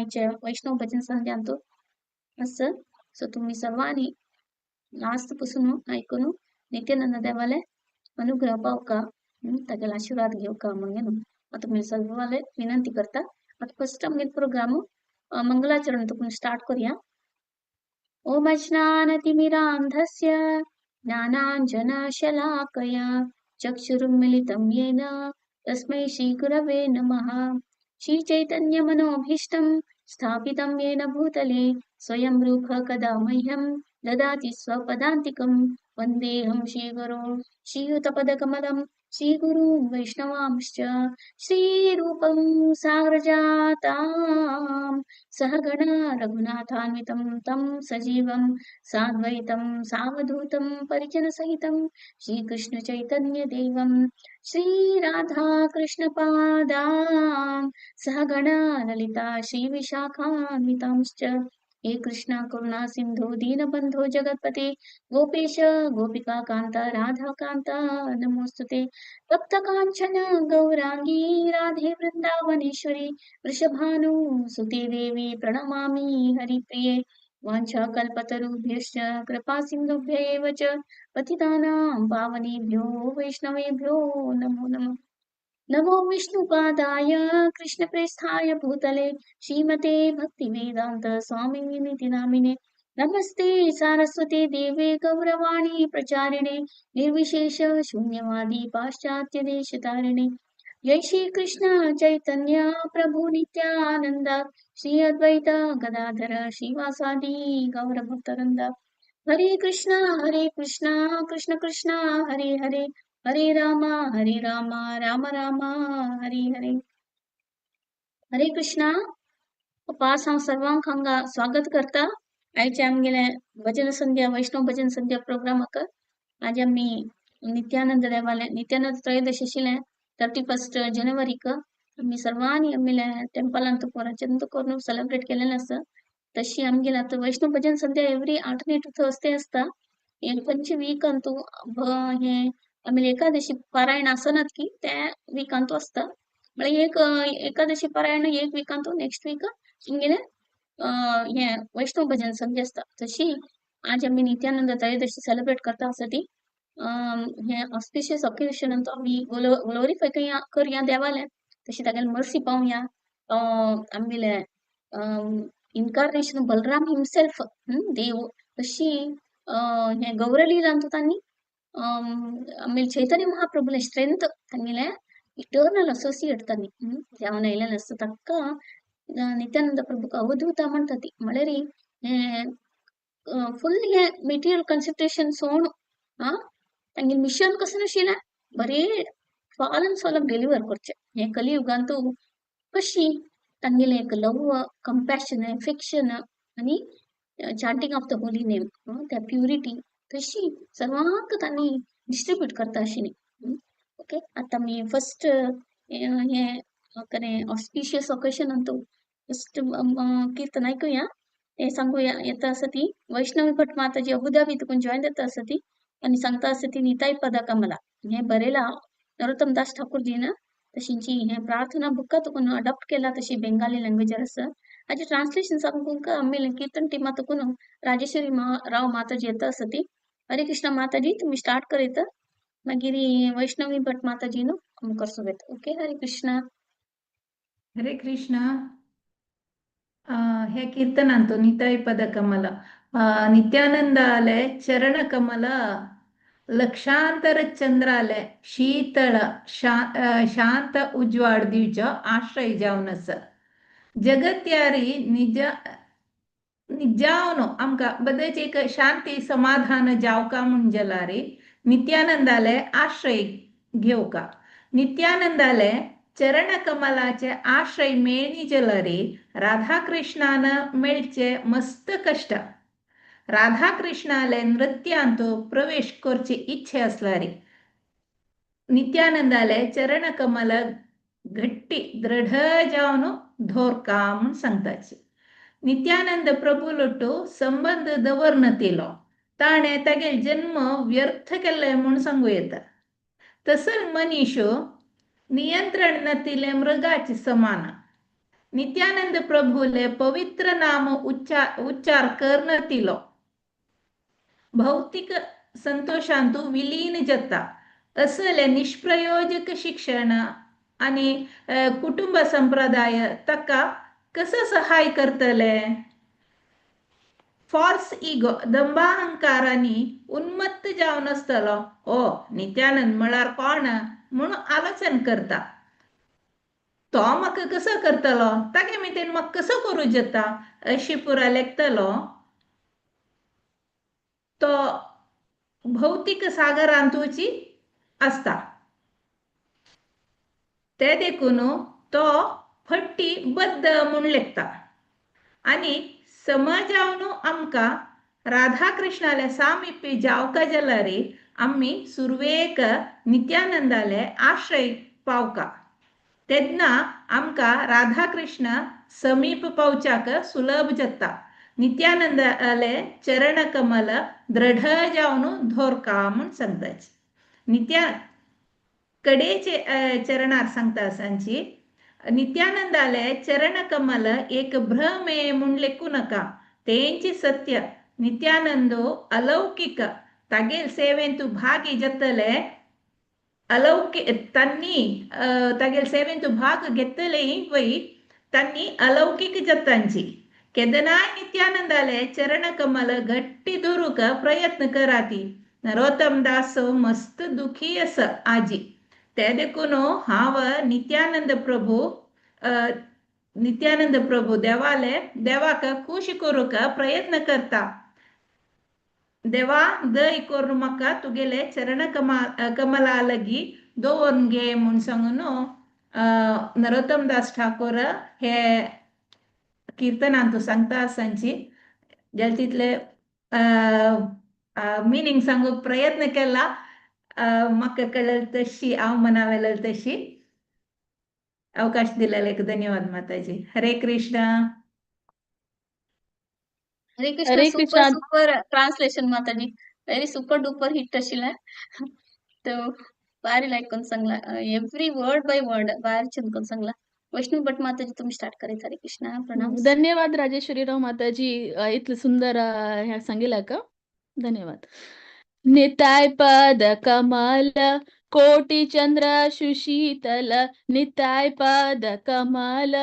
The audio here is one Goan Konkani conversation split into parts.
आयचे वैष्णव भजन संध्यांतू आसा. सो तुमी सर्वांनी लास्ट पसून आयकून नित्यानंद देवाले अनुग्रह पावका, तागेले आशिर्वाद घेवका म्हणून न्हू आतां तुमी सर्वाले विनंती करता. आतां फर्स्ट आमगे प्रोग्राम मंगलाचरण तुकून स्टार्ट करूया. ओम अज्ञानतिमिरान्धस्य ज्ञानाञ्जनशलाकया चक्षुरुन्मिलितं येन तस्मै श्रीगुरवे नमः. श्रीचैतन्यमनोभीष्टं स्थापितं येन भूतले स्वयं रूप कदा मह्यं ददाति स्वपदान्तिकं. वन्देऽहं श्रीगुरो श्रीयुतपदकमलं श्रीगुरून् वैष्णवांश्च. श्रीरूपं सागरजातां सहगणा रघुनाथान्वितं तं सजीवं साद्वैतं सावधूतं परिजनसहितं श्रीकृष्णचैतन्यदेवं. श्रीराधाकृष्णपादान् सहगणा ललिता श्रीविशाखान्वितांश्च. हे कृष्णा करुणा सिंधु दीनबंधो जगत्पते गोपेश गोपिका कांता राधा कांता नमोस्तुते. तप्त कांचन गौरांगी राधे वृंदावनेश्वरी वृषभानु सुते देवी प्रणमामि हरिप्रिये. वाञ्छा कल्पतरुभ्यश्च कृपा सिन्धुभ्य एव च पतितानां पावनेभ्यो वैष्णवेभ्यो नमो नमः. नमो विष्णुपादाय कृष्णप्रेष्ठाय भूतले श्रीमते भक्तिवेदान्त स्वामिनिति नामिने. नमस्ते सारस्वती देवे गौरवाणी प्रचारिणे निर्विशेष शून्यवादी पाश्चात्य देशतारिणे. जय श्री कृष्ण चैतन्य प्रभु नित्यानंद श्री अद्वैत गदाधर श्रीवासादि गौर भक्तवृंद. हरे कृष्णा कृष्ण कृष्ण हरे हरे, हरे राम राम राम हरे हरे. हरे कृष्णा. पास हांव सर्वांक हांगा स्वागत करता आयचे आमगेले भजन संध्या वैष्णव भजन संध्या प्रोग्रामाक. आज आमी नित्यानंद देवाले नित्यानंद त्रयोदश आशिल्लें 31 जानेवारीक आमी सर्वांनी आमगेल्या टेम्पलांत पोरा चंद करून सेलिब्रेट केलेलें आसा. तशी आमगेले आतां वैष्णव भजन संध्या एवरी अल्टरनेट थर्सडे आसता. खंयचे विकांतू हे आमगेले एकादशी पारायण आसनात की त्या विकांतू आसता. म्हळ्यार एक एकादशी पारायण एक विकांतू नेक्स्ट वीक आमगेले हे वैष्णव भजन संध्या आसता. तशी आज आमी नित्यानंद त्रयोदशी सेलिब्रेट करता आसा ती हे ऑस्पिशियस ऑकेजन आमी ग्लोरिफाय करया देवाले, तशी तागेले मर्सी पावया. आमगेले इनकारनेशन बलराम हिमसेल्फ देव तशी हे गौरलीलांतू तांणी आमगेले चैतन्य महाप्रभुले स्ट्रेंथ तांगेले इटर्नल असोसिएट तांणी जावन आयलेलें आसता. ताका नित्यानंद प्रभुक अवधूत म्हणटा ती. म्हळ्यार हे फुल हे मेटिरियल कन्सिडरेशन सोड तांगेलें मिशन कसं नाशिल्लें बरें फॉलन सोलाक डिलिव्हर करचें. हे कलियुगांतू कशी तांगेलें एक लव कंपॅशन एफेक्शन आनी chanting of the holy name त्या प्युरिटी तशी सर्वांक तांणी डिस्ट्रीब्यूट करता आशिल्ली. ओके, आतां आमी फर्स्ट हे करें ऑस्पिशियस ऑकेजन अंतू फर्स्ट कीर्तन आयकुया. तें सांगूया येता आसा ती वैष्णवी भट माताजी अबुधाबी तुकून जॉयन जाता आसा ती आनी सांगता आसा ती निताई पदा कमला. हें बरयलां नरोत्तम दास ठाकूरजीन. तशींची हें प्रार्थना बुका तुकून अडॉप्ट केला तशी बेंगाली लँग्वेजार आसा. हाजें ट्रान्सलेशन सांगूंक आमी कीर्तन टिमा तुकून राजेश्वरी राव माताजी येता आसा ती. हरे कृष्ण माताजी, तुमी स्टार्ट करीत मागीर वैष्णवी भट माताजी न्हू मुखार सुरवेत. ओके, हरे कृष्ण. हरे कृष्ण. हे कीर्तनांतु निताई पद कमಲ ನಿತ್ಯಾನಂದಾಲೆ ಚರಣ ಕಮಲ ಲಕ್ಷಾಂತರ ಚಂದ್ರಾಲೆ ಶೀತಳ ಶಾಂತ ಉಜ್ವಾಡ್ ದಿವಚ ಆಶ್ರಯ जावन जगत्यारी निज निजावनो आमकां बदेच एक शांती समाधान जावका म्हूण जलारी नित्यानंदाले आश्रय घेवका. नित्यानंदाले चरण कमलाचे आश्रय मेळणी जलारी राधाकृष्णान मेळचे मस्त कष्ट. राधाकृष्णाले नृत्यांत प्रवेश करची इच्छे असलारी नित्यानंदाले चरण कमल घट्टी दृढ जावन धोरका म्हूण सांगताची. नित्यानंद प्रभू लोटू संबंध दवरन तिलो ताणें तागेल जन्म व्यर्थ केल्ले म्हूण सांगू येता. तसल मनीश नियंत्रण नातिले मृगाचे समान. नित्यानंद प्रभूले पवित्र नाम उच्चार उच्चार कर्ण तिलो भौतिक संतोषांतु विलीन जाता. असले निष्प्रयोजक शिक्षण आनी कुटुंब संप्रदाय ताका कसो सहाय करतले? फॉल्स इगो, दंभाहंकारांनी उन्मत्त जावन आसतलो. ओ नित्यानंद म्हळ्यार कोण म्हणून आलोचन करता. तो म्हाका कसो करतलो, तागे मितेन म्हाका कसो करूं जाता अशी पुरा लेखतलो. तो भौतीक सागरांतूची आसता. ते देखून तो फट्टी बद्द म्हूण लेखता. आनी समजावन आमकां राधा कृष्णाले सामिप्य जावका जाल्यार आमी सुरवेक नित्यानंदाले आश्रय पावका. तेन्ना आमकां राधा कृष्ण समीप पावच्याक सुलभ जाता. नित्यानंदाले चरण कमल दृढ जावन धोरका म्हूण सांगताची. नित्या कडेचे चरणार सांगता सांची नित्यानंदाले चरण कमल एक भ्रमे म्हूण लेखू नाका. तेंची सत्य. नित्यानंदो अलौकिक. तागेल सेवेंतु भागी जातले अलौकिक तांणी तागेल सेवेंतु भाग घेतले वय तांणी अलौकिक जातांची. केदनाय नित्यानंदाले चरण कमल घट्टी धरूंक प्रयत्न कराती. नरोत्तम दास मस्त दुखी आसा आजी. ते देखून हांव नित्यानंद प्रभू नित्यानंद प्रभू देवाले देवाक खुश करूंक प्रयत्न करता. देवा दय करून म्हाका तुगेले चरण कमला लागीं दवरून घे म्हूण सांगून नरोत्तम दास ठाकूर हे किर्तनांतू सांगता आसांची. जाल्यार तितले मिनींग सांगूंक प्रयत्न केला. म्हाका कळल तशी हांव मनावेल तशी. अवकाश दिलेलेक धन्यवाद माताजी. हरे कृष्ण. हरे कृष्ण. हरे सुपर कृष्णा. सुपर ट्रान्सलेशन माताजी. व्हेरी सुपर डुपर हिट आशिल्लें. तो भारी लायक करून सांगला. एव्हरी वर्ड बाय वर्ड भारी चंद करून सांगला. वैष्णवी भट माताजी, तुम्ही स्टार्ट करायचं. हरे कृष्णा, प्रणाम. धन्यवाद राजेश्वरी राव माताजी, इतलं सुंदर ह्या सांगितलं का. धन्यवाद. निताय पद कमल कोटि चंद्र सुशीतल. निताय पद कमल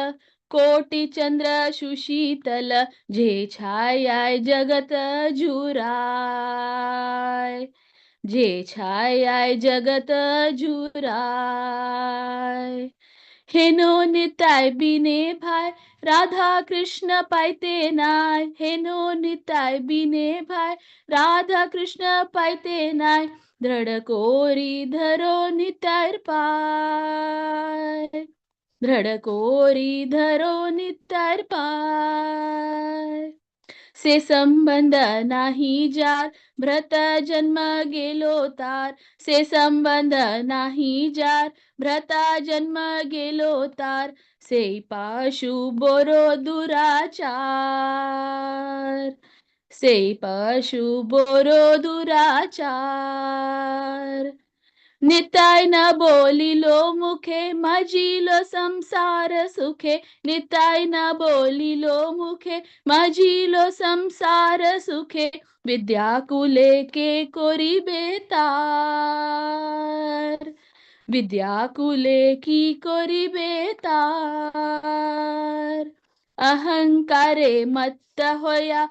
कोटि चंद्र सुशीतल. जे छायाय जगत जुराय. जे छायाय जगत जुराय. हेनो निताय बिने भाय राधा कृष्ण पाइते नाय. हेनो निताय बिने भाय राधा कृष्ण पाइते नाय. दृढ कोरी धरो निताय पाय. दृढ कोरी धरो निताय पाय. से संबंध नाही जार भ्रत जन्म गेलो तार. से संबंध नाही जार भ्रता जन्म गेलो तार. से पाशु बोरो दुराचार. से पशु बोरो दुराचार. निताय न बोलिलो मुखे मजिलो संसार सुखे. निताय न बोलिलो मुखे मजिलो संसार सुखे. विद्याकुले के कोरिबे तार. विद्याकुले की कोरिबे तार. अहंकारे मत्त होया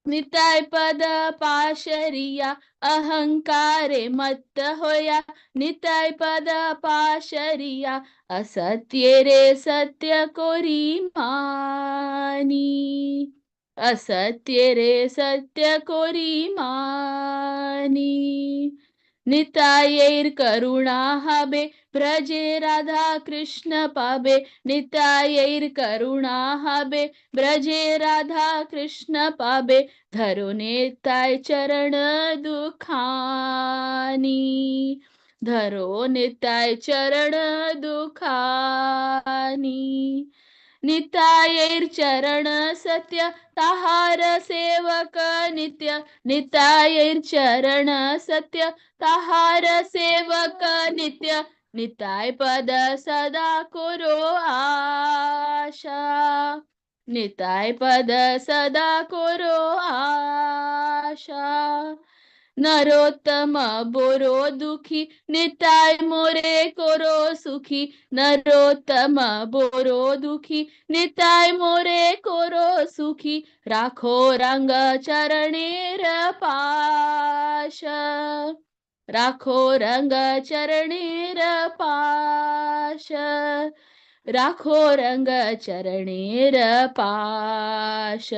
निताय पद पाशरिया. अहंकारे मत्त होया निताय पद पाशरिया. असत्य रे सत्य कोरी मानी. असत्य रे सत्य कोरी मानी. नितायैर करुणा हबे ब्रजे राधा कृष्ण पाबे. नितायैर करुणा हबे ब्रजे राधा कृष्ण पाबे. धरो निताय चरण दुखानी. धरो निताय चरण दुखानी. नितायैर चरण सत्य ताहार सेवक नित्य. नितायैर चरण सत्य ताहार सेवक नित्य. निताय पद सदा करो आशा, निताय पद सदा करो आशा। नरोत्तम बोरो दुखी, निताय मोरे करो सुखी। नरोत्तम बोरो दुखी, निताय मोरे करो सुखी। राखो रंग चरणेर पाश, राखो रंग चरणेर पाश, राखो रंग चरणेर पाश।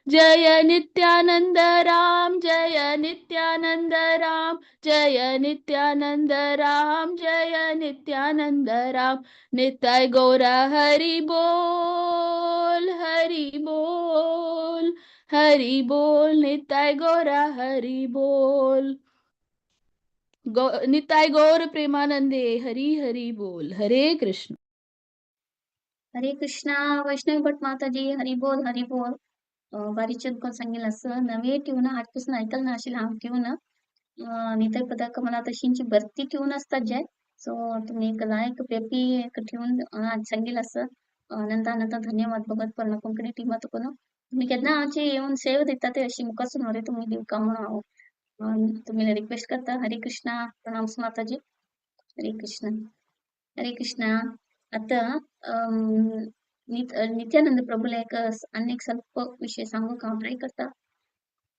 जय नित्यानंद राम, जय नित्यानंद राम, जय नित्यानंद राम, जय नित्यानंद राम। निताय गौरा हरि बोल, हरि बोल, हरि बोल, निताय गौरा हरि बोल। निताय गौर प्रेमानंदे हरि हरि बोल। हरे कृष्ण। हरे कृष्णा। वैष्णवी भट माताजी हरि बोल, हरि बोल। बारीक कोण सांगेल असं नवे ट्यून आजपासून ऐकलं ना अशी लहान ट्यून निताय पदाक मला तशींची भरती ट्यून असतात जे, सो तुम्ही एक लायक पेपी एक ट्यून आज सांगेल असं अनंत अनंत धन्यवाद भगत पर्ण कोंकणी टीमा तुका तुम्ही केन्ना आमची येवन सेव दिता ते अशी मुखासून वरे तुम्ही दिवका म्हणून हांव तुम्ही रिक्वेस्ट करता। हरे कृष्णा। प्रणाम माताजी। हरे कृष्ण, हरे कृष्णा। आता नित्यानंद प्रभुला एक आनी एक ಸ್ವಲ್ಪ विषय सांगूंक हांव ट्राय करता।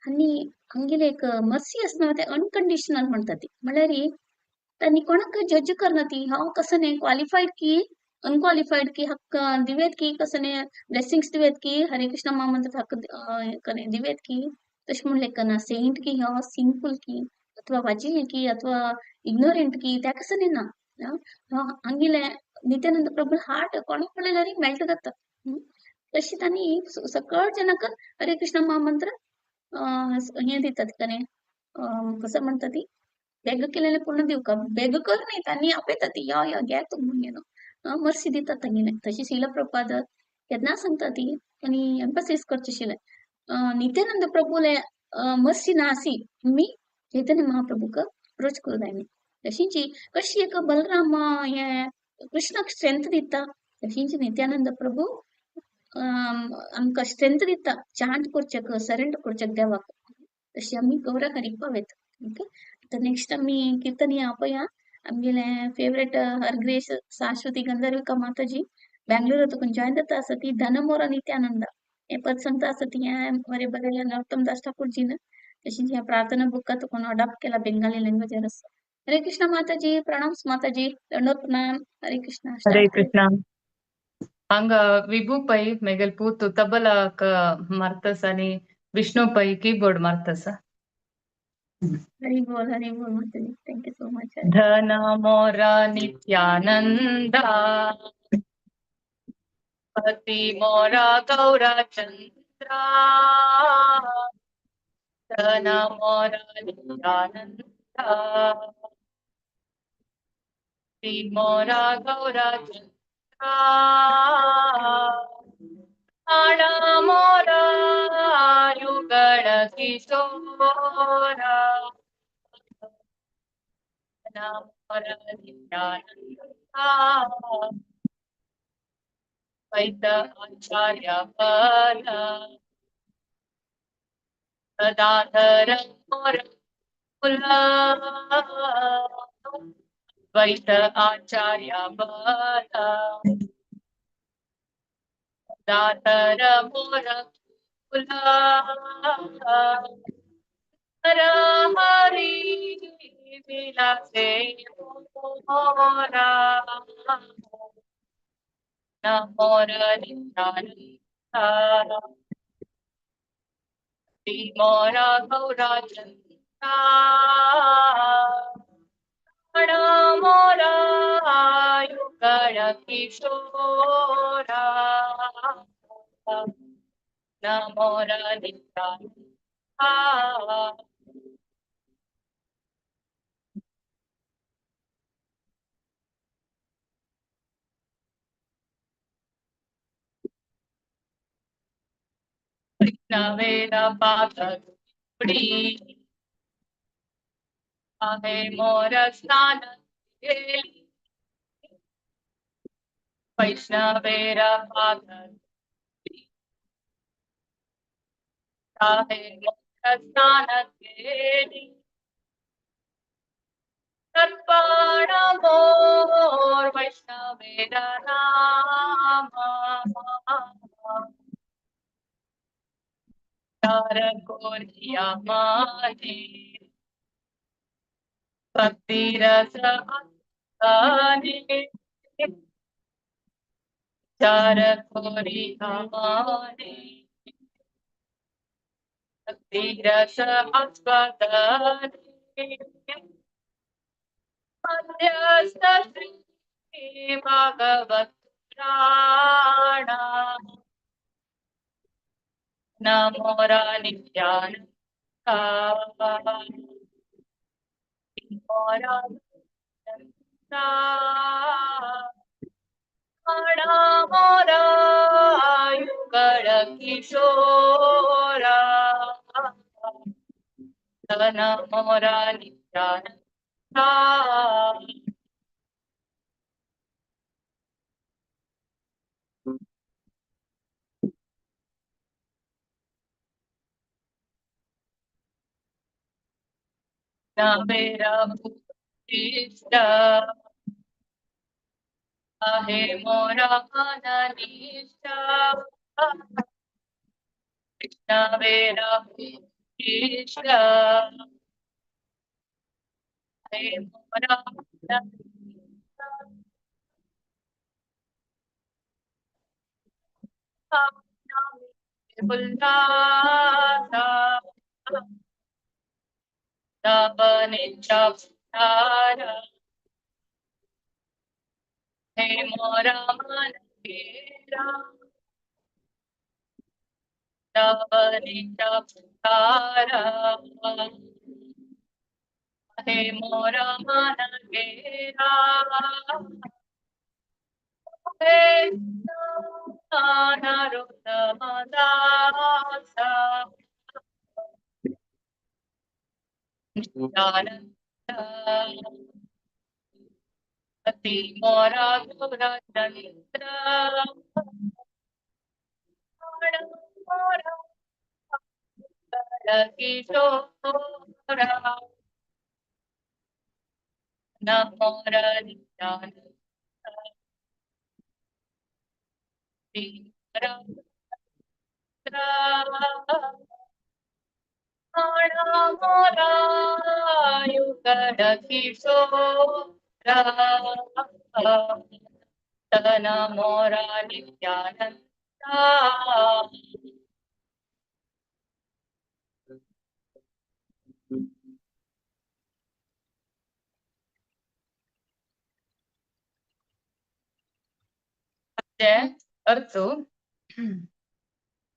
आनी आमगेले एक मर्सी आसना ते अनकंडिशनल म्हणटा ती, म्हणल्यार तांणी कोणाक जज करना ती हांव कसं न्ही क्वालिफायड की अनक्वालिफायड की हक्क दिवेत की कसं न्ही ब्लेसिंग्स दिवेत की हरे कृष्ण मा म्हणतात हक्क दिवेत की तशें म्हूण लेखना सेंट की हो सिंपल की अथवा वाजी की अथवा इग्नोरेंट की त्या कसं न्ही ना आमगेले नित्यानंद प्रभू हार्ट कोणाक पळयल्यार मेल्ट जाता। तशी तांणी सकळ जनाक हरे कृष्ण महामंत्र हे दितात कने कसं म्हणतात ती बेग केलेले पूर्ण दिवका बेग कर न्ही तांणी आपयता ती यो यो घे तूं म्हणून मर्सी दितात तांगेले। तशी शिला प्रपाद केन्ना सांगता ती आनी एम्फासिस करचे आशिल्लें नित्यानंद प्रभूले मर्सी ना आसी आमी चैतन्य महाप्रभूक अप्रोच करूं जाय न्ही। तशीच कशी एक बलराम हे कृष्णाक स्ट्रेंथ दिता तशीच नित्यानंद प्रभू आमकां स्ट्रेंथ दिता चांट करच्याक सरेंडर करच्याक देवाक। तशी आमी गौराक हरीक पावयता। ओके, आतां नेक्स्ट आमी किर्तन आपया आमगेले फेवरेट हरग्रेश शाश्वती गंधर्विका माताजी बेंगलोर तुका जॉईन जाता आसा ती धनमोरा नित्यानंदा हे पद सांगता आसा ती हें बरें बरयलें नरोत्तम दास ठाकूरजीन। तशीच ह्या प्रार्थना बुका तुका अडॉप्ट केला बेंगाली लँग्वेजार आसा। हरे कृष्णा माताजी। प्रणाम माताजी। दंडोत प्रणाम। हरे कृष्णा। हरे स्टार्ट करूया। कृष्णा। हांगा विभू पै मेगेल पूत तबलाक मारतस आणि विष्णू पै कीबोर्ड मारतस। हरि बोल, हरि बोल माताजी। Thank you so much. धन मोरा नित्यानंदा पति मोरा गौरा चंद्रा, धन मोरा नित्यानंदा पति मोरा गौरा चंद्रा, प्राण मोरा युगळ किशोरा, मोरा नित्यानंदा द्वैत आचार्य बल, सदाधर मोर कुल, द्वैत आचार्य बल, सदाधर मोर कुल, हर हरि विलासे मोरा, मोर नित्यानंदा मोरा गौरा चंद्रा, मोरा युगळ किशोरा, मोर नित्यानंदा। कृष्ण पापडी आहे मोर स्नान केली, वैष्णवेरा पाद आहे मोक्ष स्थान केली। तर्पण मोर वैष्णवेरा नाम, तार कोरिया माझी, भक्ती रस आने, चार कोरिया माझी, भक्ती रस आस्वादने, मध्यस्थ श्री भागवत पुराण, नमो नित्यानंदा, मोरा मोरा युगळ किशोरा, मोरा नित्यानंदा। मेरा उच्छिष्ट आहे मोरा निष्ठा, कृष्ण मेरा उच्छिष्ट आहे मोरा उल्लासा, हे मोरा मन केरा, हे मोरा मन केरा, हे नरोत्तम दासा, नित्यानंद अति मोरा गुरचंद्र, मोरा किशोरा, नमो नित्यानंद मोरा युगळ किशोरा, तन मोरा नित्यानंदा। अर्थ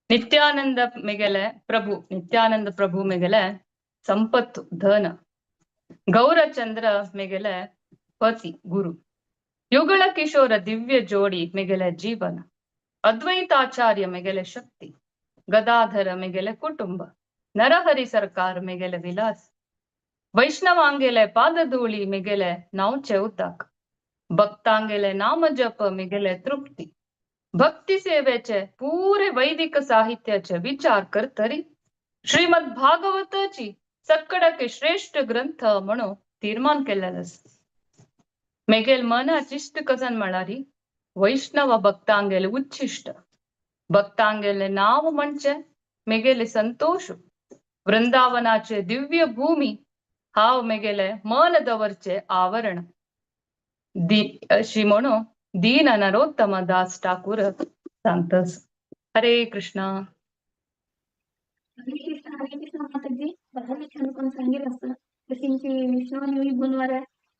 ನಿತ್ಯಾನಂದ ಮಿಗಲೆ ಪ್ರಭು, ನಿತ್ಯಾನಂದ ಪ್ರಭು ಮಿಗಲೆ ಸಂಪತ್ತು ಧನ, ಗೌರಚಂದ್ರ ಮಿಗಲೆ ಪತಿ ಗುರು, ಯುಗಳ ಕಿಶೋರ ದಿವ್ಯ ಜೋಡಿ ಮಿಗಲೆ ಜೀವನ, ಅದ್ವೈತಾಚಾರ್ಯ ಮಿಗಲೆ ಶಕ್ತಿ, ಗದಾಧರ ಮಿಗಲೆ ಕುಟುಂಬ, ನರಹರಿ ಸರ್ಕಾರ ಮಿಗಲೆ ವಿಲಾಸ್, ವೈಷ್ಣವಾಂಗೆಲೆ ಪಾದಧೂಳಿ ಮಿಗಲೆ ನಾವ್ಚೆ ಉದ್ದಾಕ್, ಭಕ್ತಾಂಗೆಲೆ ನಾಮ ಜಪ ಮಿಗಲೆ ತೃಪ್ತಿ, भक्ती सेवेचे पुरे वैदिक साहित्याचे विचार करतरी श्रीमद भागवताची सक्कडके श्रेष्ठ ग्रंथ म्हणून तीर्मान केलेलं. मेगेल मनाचिष्ट कसन म्हणारी वैष्णव भक्तांगेले उच्छिष्ट, भक्तांगेले नाव म्हणजे मेगेले संतोष, वृंदावनाचे दिव्य भूमी हाव मेगेले मन दवरचे आवरण, अशी म्हणून दीन नरोत्तम दास ठाकूर सांगतस. हरे कृष्णा. हरे कृष्ण हरे कृष्ण माताजी, भारी छान कोण सांगेल असं तशींची विष्णू आणि गुणवार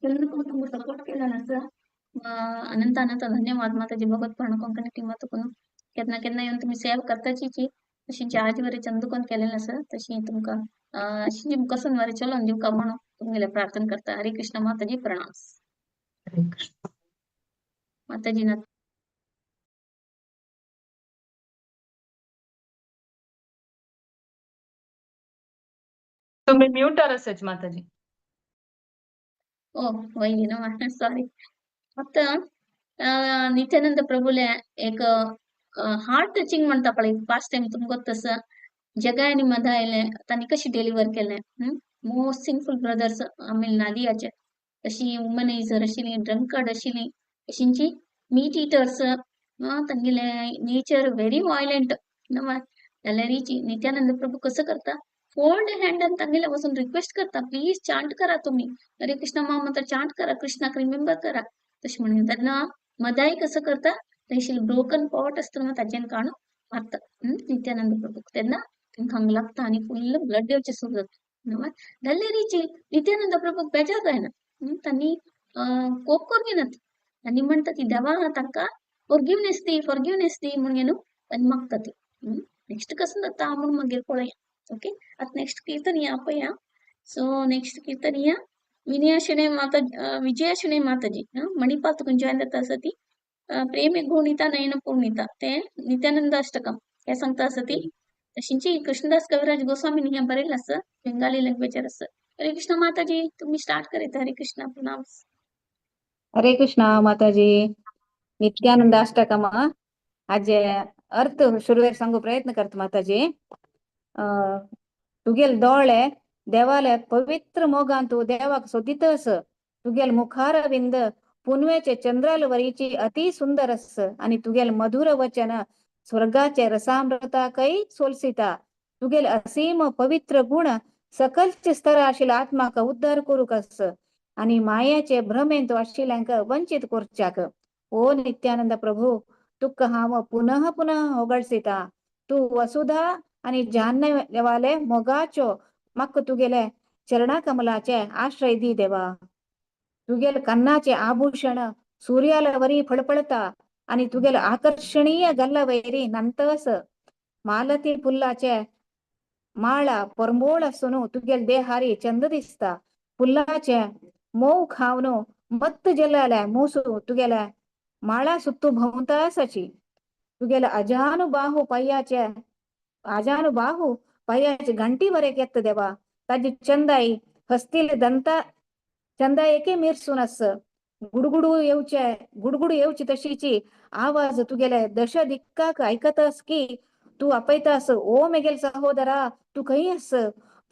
त्यांना कोण तुमको सपोर्ट केला नसं, अनंत अनंत धन्यवाद माताजी. भगवत पण कोंकणी टीम तुकून केन्ना केन्ना येवन तुमी सेवा करताची तशींची आज वरे चंदू कोण केलेलं नसं, तशी तुमकां अशी कसून वरे चलोन दिवका म्हणून तुमगेले प्रार्थना करता. हरे कृष्ण माताजी, प्रणाम. हरे कृष्ण माताजी ना. तुम्ही म्यूटर असायचे माताजी. ओ वयली न्हू, सॉरी. आतां नित्यानंद प्रभुले एक हार्ट टचिंग म्हणता पळय पास्ट टाइम तुमकां तसं जगाय आनी मधायले तांणी कशी डिलिव्हर केलें. मोस्ट सिनफुल ब्रदर्स आमी नादियाचे अशी वुमनायझर आशिल्ली, ड्रंकर्ड आशिल्ली, अशींची मीट इटर्स, तांगेले नेचर व्हेरी व्हायलंट जाल्यार नित्यानंद प्रभू कसं करता, फोल्ड हँड आणि तांगेले वचून रिक्वेस्ट करता, प्लीज चांट करा तुम्ही, हरे कृष्ण महामंत्र चांट करा, कृष्णाक रिमेंबर करा तशें म्हणून. तेन्ना मदाई कसं करता, थंयशील ब्रोकन पॉट आसता न्हू ताजेन काडून मारता नित्यानंद प्रभू. तेन्ना तांकां हांगा लागता आनी फुल्ल ब्लड येवचें सुरू जाता. जाल्यार नित्यानंद प्रभूक बेजार जायना, तांणी कोप करून घेनात आनी म्हणटा ती देवा तांकां फॉरगिवनेस दी, फॉरगिवनेस दी म्हणून न्हू तांणी मागता ती. नेक्स्ट कसं जाता म्हूण मागीर पळोवया. ओके, आतां नेक्स्ट कीर्तन या पळया. सो नेक्स्ट कीर्तन या विनया शणै माता, विजया शणै माताजी मणिपाल तुका जॉईन जाता आसा ती प्रेम गुणिता नयन पूर्णिता ते नित्यानंद अष्टकम हे सांगता आसा ती. तशींची कृष्णदास कविराज गोस्वामीन हें बरयलें आसा बेंगाली लँग्वेजार आसा. हरे कृष्ण माताजी, तुम्ही स्टार्ट करीत. हरे कृष्ण, प्रणाम. हरे कृष्ण माताजी. नित्यानंद अष्टकम हाजे अर्थ सुरवेर सांगू प्रयत्न करता माताजी. तुगेल दोळे देवाले पवित्र मोगान तूं देवाक सोदीतस. तुगेल मुखारविंद पुनवेचे चंद्राल वरीची अति सुंदर अस आणि तुगेल मधुर वचन स्वर्गाचे रसामृताकय सोलसिता. तुगेल असीम पवित्र गुण सकलचे स्तर आशिल्ल्या आत्माक उद्धार करूंक अस आणि मायाचे भ्रमेंत आशिल्ल्यांक वंचित करच्याक. ओ नित्यानंद प्रभू, तुका हांव पुनः पुनः होगळसिता. तूं वसुधा आणि जाह्नवाले मोगाचो म्हाका तुगेले चरणा कमलाचे आश्रय दी देवा. तुगेल कन्नाचे आभूषण सूर्याला वरी फळफळता आणि तुगेल आकर्षणीय गल्ला वैरी नंतस. मालती फुल्लाचे माळा परमोळ आसून तुगेल देहारी चंद दिसता. फुल्लाचे मोव खावन मत्त जल्लाले मूसू तुगेले माळा सुत्तू भोंवता आसाची. तुगेले अजानुबाहू पय्याचे अजानुबाहू पायाचे घंटी बरेक येता देवा. ताजी चंदाई हस्तील दंता चंदा एके मिरसून आस. गुडगुडू येवचे गुडगुडू येवची तशीची आवाज तुगेले दश दिक्काक आयकतास की तूं आपयतास. ओ मेगेल सहोदरा, तूं खंय आस?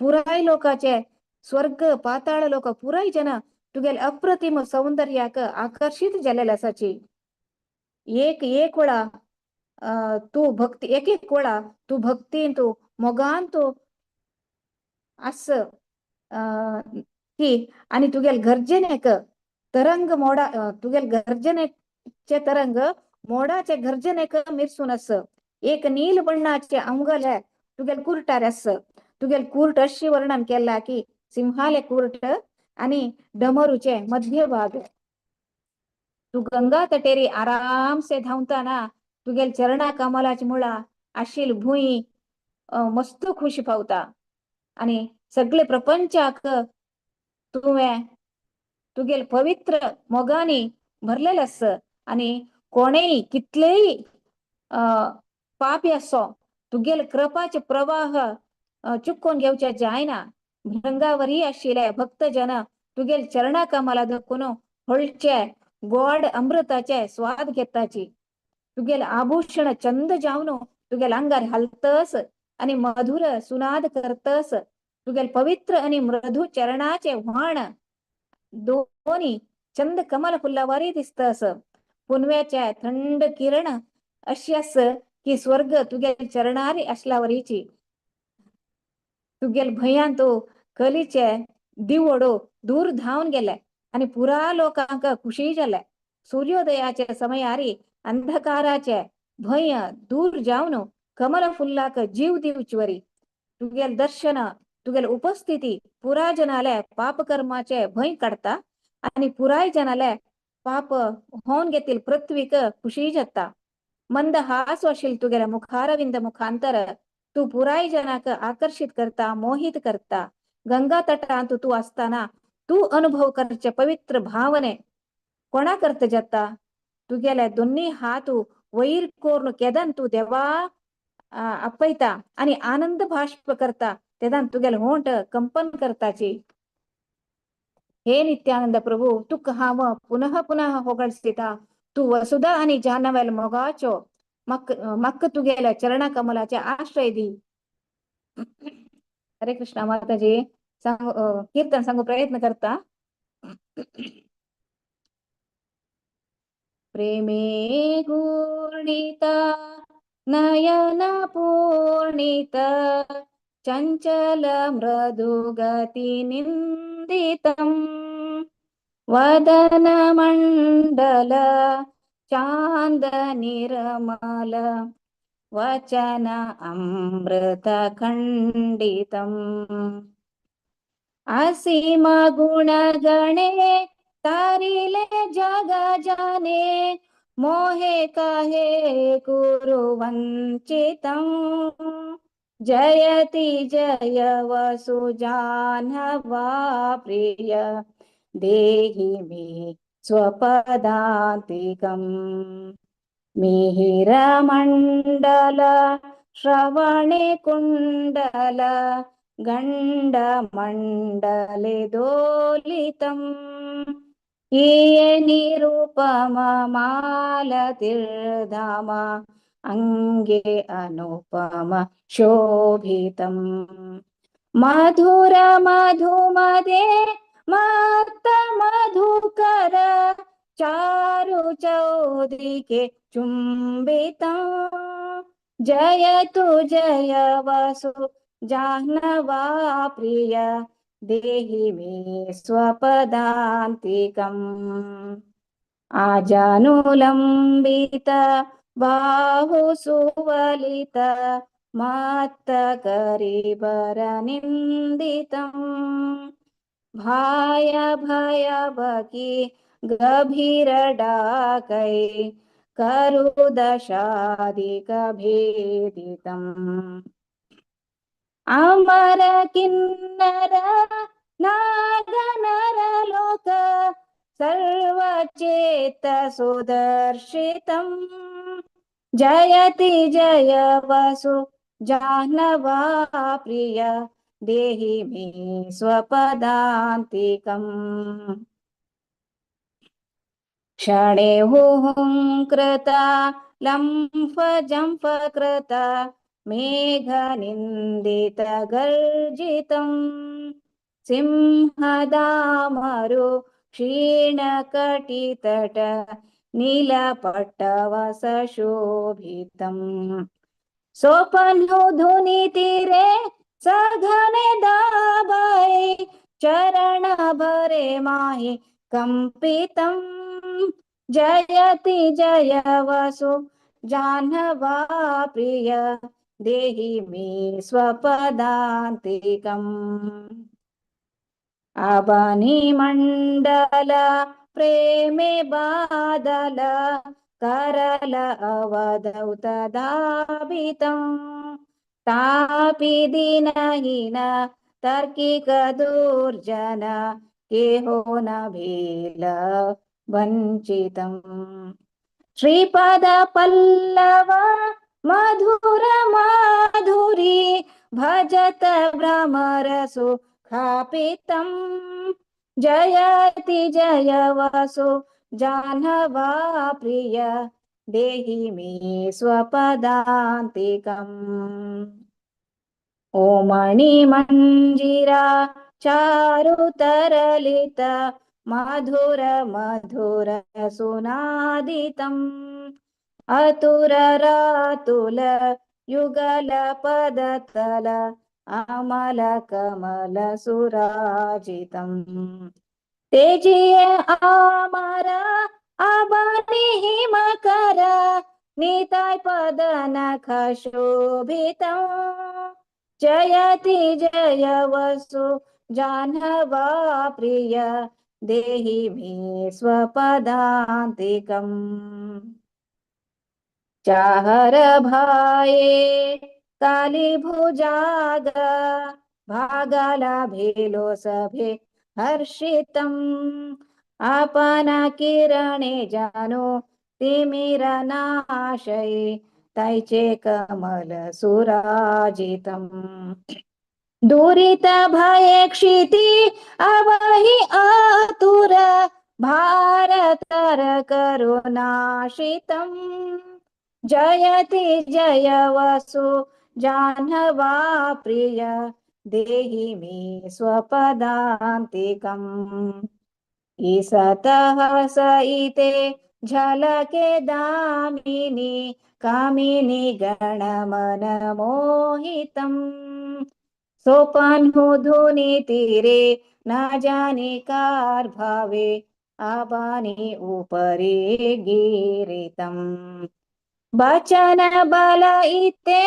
पुराय लोकाचे स्वर्ग पाताळ लोक पुराय जन तुगेले अप्रतिम सौंदर्याक आकर्षित जालेले आसाची. एक एक वेळा तूं भक्ती एक एक वेळा तूं भक्तीन तूं मोगान तूं आस की आनी तुगेल गर्जनेक तरंग मोडा तुगेल गर्जनेचे तरंग मोडाचे गर्जनेक मिरसून आस. एक नील बण्णाचे अंगले तुगेल कुर्टार आस. तुगेल कुर्ट अशी वर्णन केला की सिंहाले कुर्ट आणि डमरूचे मध्यभाग. तू गंगा तटेरी आरामसे धांवताना तुगेल चरणा कमलाची मुळा आशिल भूंय मस्त खुशी पावता आणि सगळे प्रपंचाक तुवें तुगेल पवित्र मोगानी भरलेले आस. आणि कोणेय कितलेय पापी आसो तुगेल कृपाचे प्रवाह चुकोवन घेवचे जायना. भृंगावरी आशिल्ले भक्तजन तुगेल चरणा कमला धकून होळचे गोड अमृताचे स्वाद घेताची. तुगेल आभूषण चंद जावन तुगेल अंगार हालतस आणि मधुर सुनाद करतस. तुगेल पवित्र आणि मृदू चरणाचे व्हाण दोन्ही चंद कमल फुलावरी दिसतस. पुनव्याच्या थंड किरण अशी आस की स्वर्ग तुगेल चरणारी असल्यावरीची. तुगेल भंयान तो कलीचे दिवडो दूर धांवन गेले आणि पुरा लोकांक खुशी जाले. सूर्योदयाचे समयारी अंधकाराचे भंय दूर जावन कमल फुल्लाक जीव दिवचवरी. तुगेल दर्शन तुगेल उपस्थिती पुरा जनाले पापकर्माचे भंय काडता आणि पुराय जनाले पाप होवन घेतील पृथ्वीक खुशी जाता. मंद हास आशिल तुगेले मुखारविंद मुखांतर तू पुराय जनाक आकर्षित करता, मोहित करता. गंगा तटांत तूं आसतना तूं अनुभव करचे पवित्र भावने कोणा करता जाता? तुगेले दोन्ही हात वयर करून केदन तूं देवा आपयता आणि आनंद भाष्प करता तेदान तुगेले होंठ कंपन करताची. हे नित्यानंद प्रभू तुका हांव पुनः पुनः होगडसिता. तूं वसुधा आनी जाह्नवेल मोगाचो म्हाका म्हाका तुगेल्या चरणा कमलाचे आश्रय दी. हरे कृष्णा माताजी. सांगू कीर्तन सांगू प्रयत्न करता. प्रेमे गुणिता नयन पूर्णित चञ्चल मृदुगति निन्दितम् वदन मण्डल चान्द निर्मल वचन अमृत खण्डितम्. असीम गुणगणे तारिले जग जाने मोहे काहे कुरु वञ्चितम्. जयति जय वसु जाह्नवा प्रिय देहि मे स्वपदान्तिकम्. मिहिरमण्डल श्रवणे कुण्डल गण्डमण्डले दोलितम्. इये निरुपम मालतीर्धाम अङ्गे अनुपम शोभितम्. मधुर मधुमदे मत्त मधुकर चारु चौदिके चुम्बितम्. जयतु जय वसु जाह्नवा प्रिय देहि मे स्वपदान्तिकम्. आजानुलम्बित बाहु सुवलित मत्त करिबरनिन्दितम्. भाय भयवकी गभीर डाकै करुदशादिकभेदितम्. अमर किन्नर नाग नरलोक सर्वचेत सुदर्शितम्. जयति जय वसु जाह्नवा प्रिय देहि मे स्वपदान्तिकम्. क्षणे हुंकृता लम्फ जम्फ कृता मेघनिन्दित गर्जितम्. सिंहदामरु क्षीणकटितट नीलपट्टवसशोभितम्. सोपनु धुनितीरे सघने दाबै चरण भरे माहि कंपितम्. जयति जय वसु जाह्नवा प्रिय देहि मे स्वपदान्तिकम्. अबनि मण्डल प्रेमे बादल करल अवधौत दाबितम्. तापि दिनहीन तार्किक दुर्जन केहो न भील वञ्चितम्. श्रीपद पल्लव मधुर माधुरी भजत भ्रमर सुखापितम्. जयति जय वसु जाह्नवा प्रिय देहि मे स्वपदान्तिकम्. ॐ मणिमञ्जिरा चारुतरलित मधुर मधुर सुनादितम्. अतुर रातुल युगल पदतल अमल कमल सुराजितम्. तेजिय आमर अबनि हिमकर निताय पद नख शोभितम्. जयति जय वसु जाह्नवा प्रिय देहि मे स्वपदान्तिकम्. चाहर भाये काली भुजाग भागाला भेलो सभे हर्षितम्. अपना किरणे जानो तिमिर नाशये तैचे कमल सुराजितम्. दुरित भय क्षिति अवहि आतुर भारतर करुणाशितम्। जयति जय वसु जाह्नवा प्रिय देहि मे स्वपदान्तिकम्। ईसतः सइते झलके दामिनी कामिनी गणमन मोहितम्। सोपान्हु धुनि तीरे न जाने कार भावे आबानी उपरे गिरितम्। बचन बल इते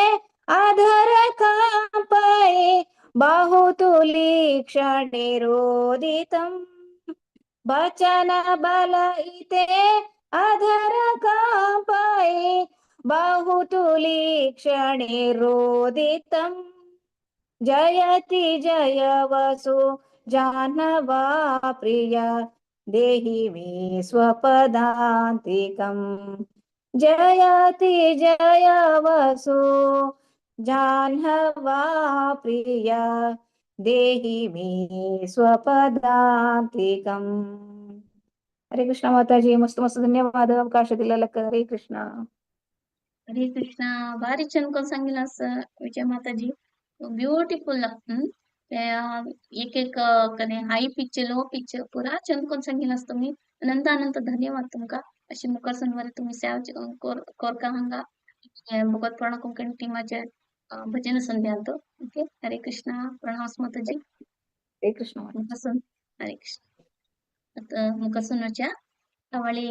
अधर कांपये बाहु तुली क्षणे रोदितम्। बचन बल इते अधर कांपये बाहु तुली क्षणे रोदितम्। जयति जय वसु जाह्नवा प्रिय देहि मे स्वपदान्तिकम्। जयति जय वसु जाह्नवा प्रिय देहि मे स्वपदान्तिकम्। हरे कृष्ण माताजी, मस्त मस्त धन्यवाद अवकाश दिलेला. हरे कृष्ण. हरे कृष्ण. भारी छान कोण सांगितलं असं विजय माताजी, ब्युटिफुल. एक एक कने हाय पिच लो पिच पुरा चंद कोण सांगितलं असतं तुम्ही. अनंत अनंत धन्यवाद तुमका. अशी मुखार सुनवारी तुम्ही सेव कोरका हांगा भगवत प्रणव कोंकणी टीमाचे भजन संध्या. ओके, हरे कृष्ण. प्रणाम माताजी. हरे कृष्ण. मुखासून हरे कृष्ण. आता मुखासूनच्या ಅವಳಿ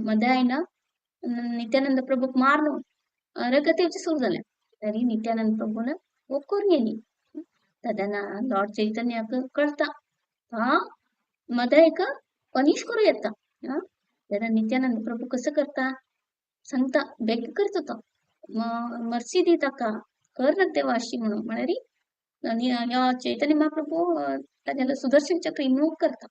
मदायन नित्यानंद प्रभूक मारलो रगत येवचें सुरू जालें. तरी नित्यानंद प्रभून करून गेली. तेन्ना लॉर्ड चैतन्याक कळटा हा मदायक पनिश करूं येता. तेन्ना नित्यानंद प्रभू कसं करता सांगता, बेग करता तो मर्सी दी ताका, कर नाका देवा अशी म्हणून. म्हळ्यार आनी ह्यो चैतन्य महाप्रभू तागेलो सुदर्शन चक्र इन्वोक करता.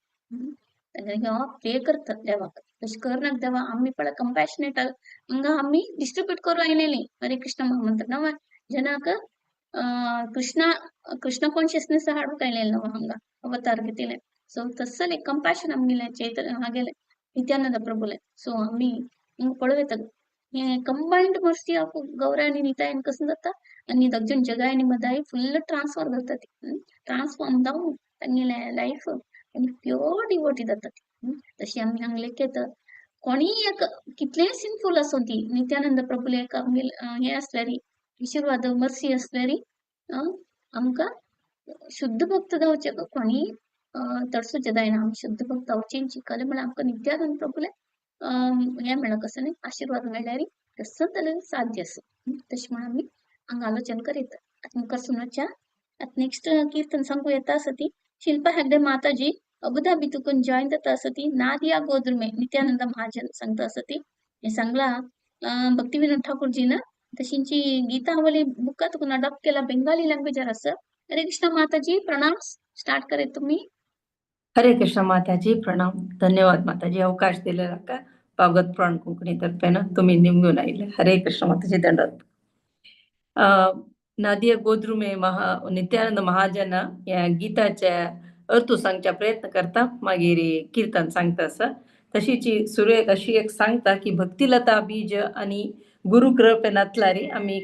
तागेलो ह्यो प्रे करता देवाक, तशें कर नाका देवा, आमी पळय कंपॅशनेट हांगा आमी डिस्ट्रिब्यूट करूं आयलेली हरे कृष्ण महामंत्र नव जनाक कृष्णा कृष्ण कॉन्शियसनेस हाडूंक आयलेले नव हांगा अवतार घेतिले. सो तसले कंपॅशन आमगेले चैतन्य हागेले नित्यानंद प्रभुले. सो आमी हांगा पळोवं हे कंबायन्ड मर्सी ऑफ गौरा आनी नितायन कसं जाता आनी दोग जगाय आनी मदाय फुल्ल ट्रान्सफॉर जाता ती, ट्रान्सफॉर्म जावन तांगेले लायफ आनी प्योर डिवोटी जाता ती. तशी आमी हांगा लेखयता कोणीय एक कितलेय सिनफूल आसूं ती नित्यानंद प्रभुले एक आमगेले हें आसल्यार आशिर्वाद मर्सी आसल्यार आमकां शुद्ध भक्त जावचें कोणीय तडसूचें जायना. आमी शुद्ध भक्त जावचें शिकलें म्हळ्यार आमकां नित्यानंद प्रभुले हें मेळ्ळा कसं न्ही आशिर्वाद मेळ्ळ्यार तसं जाल्यार साध्य आसा. तशें म्हूण आमी हांगा आलोचन करीत. आतां मुखार सुनोच्या आतां नेक्स्ट कीर्तन सांगू येता आसा ती शिल्पा हेगडे माताजी अबुधाबी तुकून जॉईन जाता आसा ती नादिया गोद्रुमे नित्यानंद महाजन सांगता आसा ती. हें सांगला भक्ती विनोद ठाकूरजीन तशींची गीतावली बुका तुकून अडॉप्ट केला बेंगाली लँग्वेजार आसा. हरे कृष्ण माताजी, प्रणाम. स्टार्ट करेत तुम्ही. हरे कृष्ण माताजी, प्रणाम. धन्यवाद माताजी, अवकाश दिलेला का भागवत पुराण कोंकणी तर्फेन तुम्ही निमगून आयले. हरे कृष्ण माताजी, दंडवत. नादिया गोद्रुमे महा नित्यानंद महाजन ह्या गीताच्या अर्थ सांगच्या प्रयत्न करता, मागीर कीर्तन सांगता आसा. तशीची सुरेख अशी एक सांगता की भक्तिलता बीज आणि गुरु कृपेनातल्यारी आमी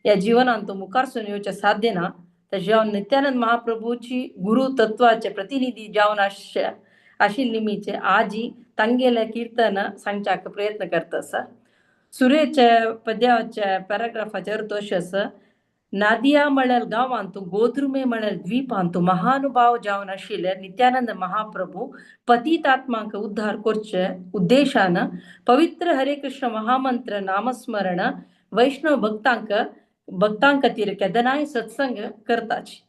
ह्या जिवनांत मुखार येवचें साध्य ना. तर जावन नित्यानंद महाप्रभूची गुरु तत्वाचे प्रतिनिधी जावन आशिल्ली निमीचे आजी तांगेले कीर्तन सांगच्याक प्रयत्न करता आसा. सुरेच्या पद्याच्या पॅराग्राफाचे अर्थ अशें आसा, नादिया म्हळ्यार गांवांत गोद्रुमे म्हळ्यार द्वीपांत महानुभाव जावन आशिल्ले नित्यानंद महाप्रभू पतितात्मांक उद्धार करचे उद्देशान पवित्र हरे कृष्ण महामंत्र नामस्मरण वैष्णव भक्तांक भक्तां खातीर केदनाय सत्संग करताची.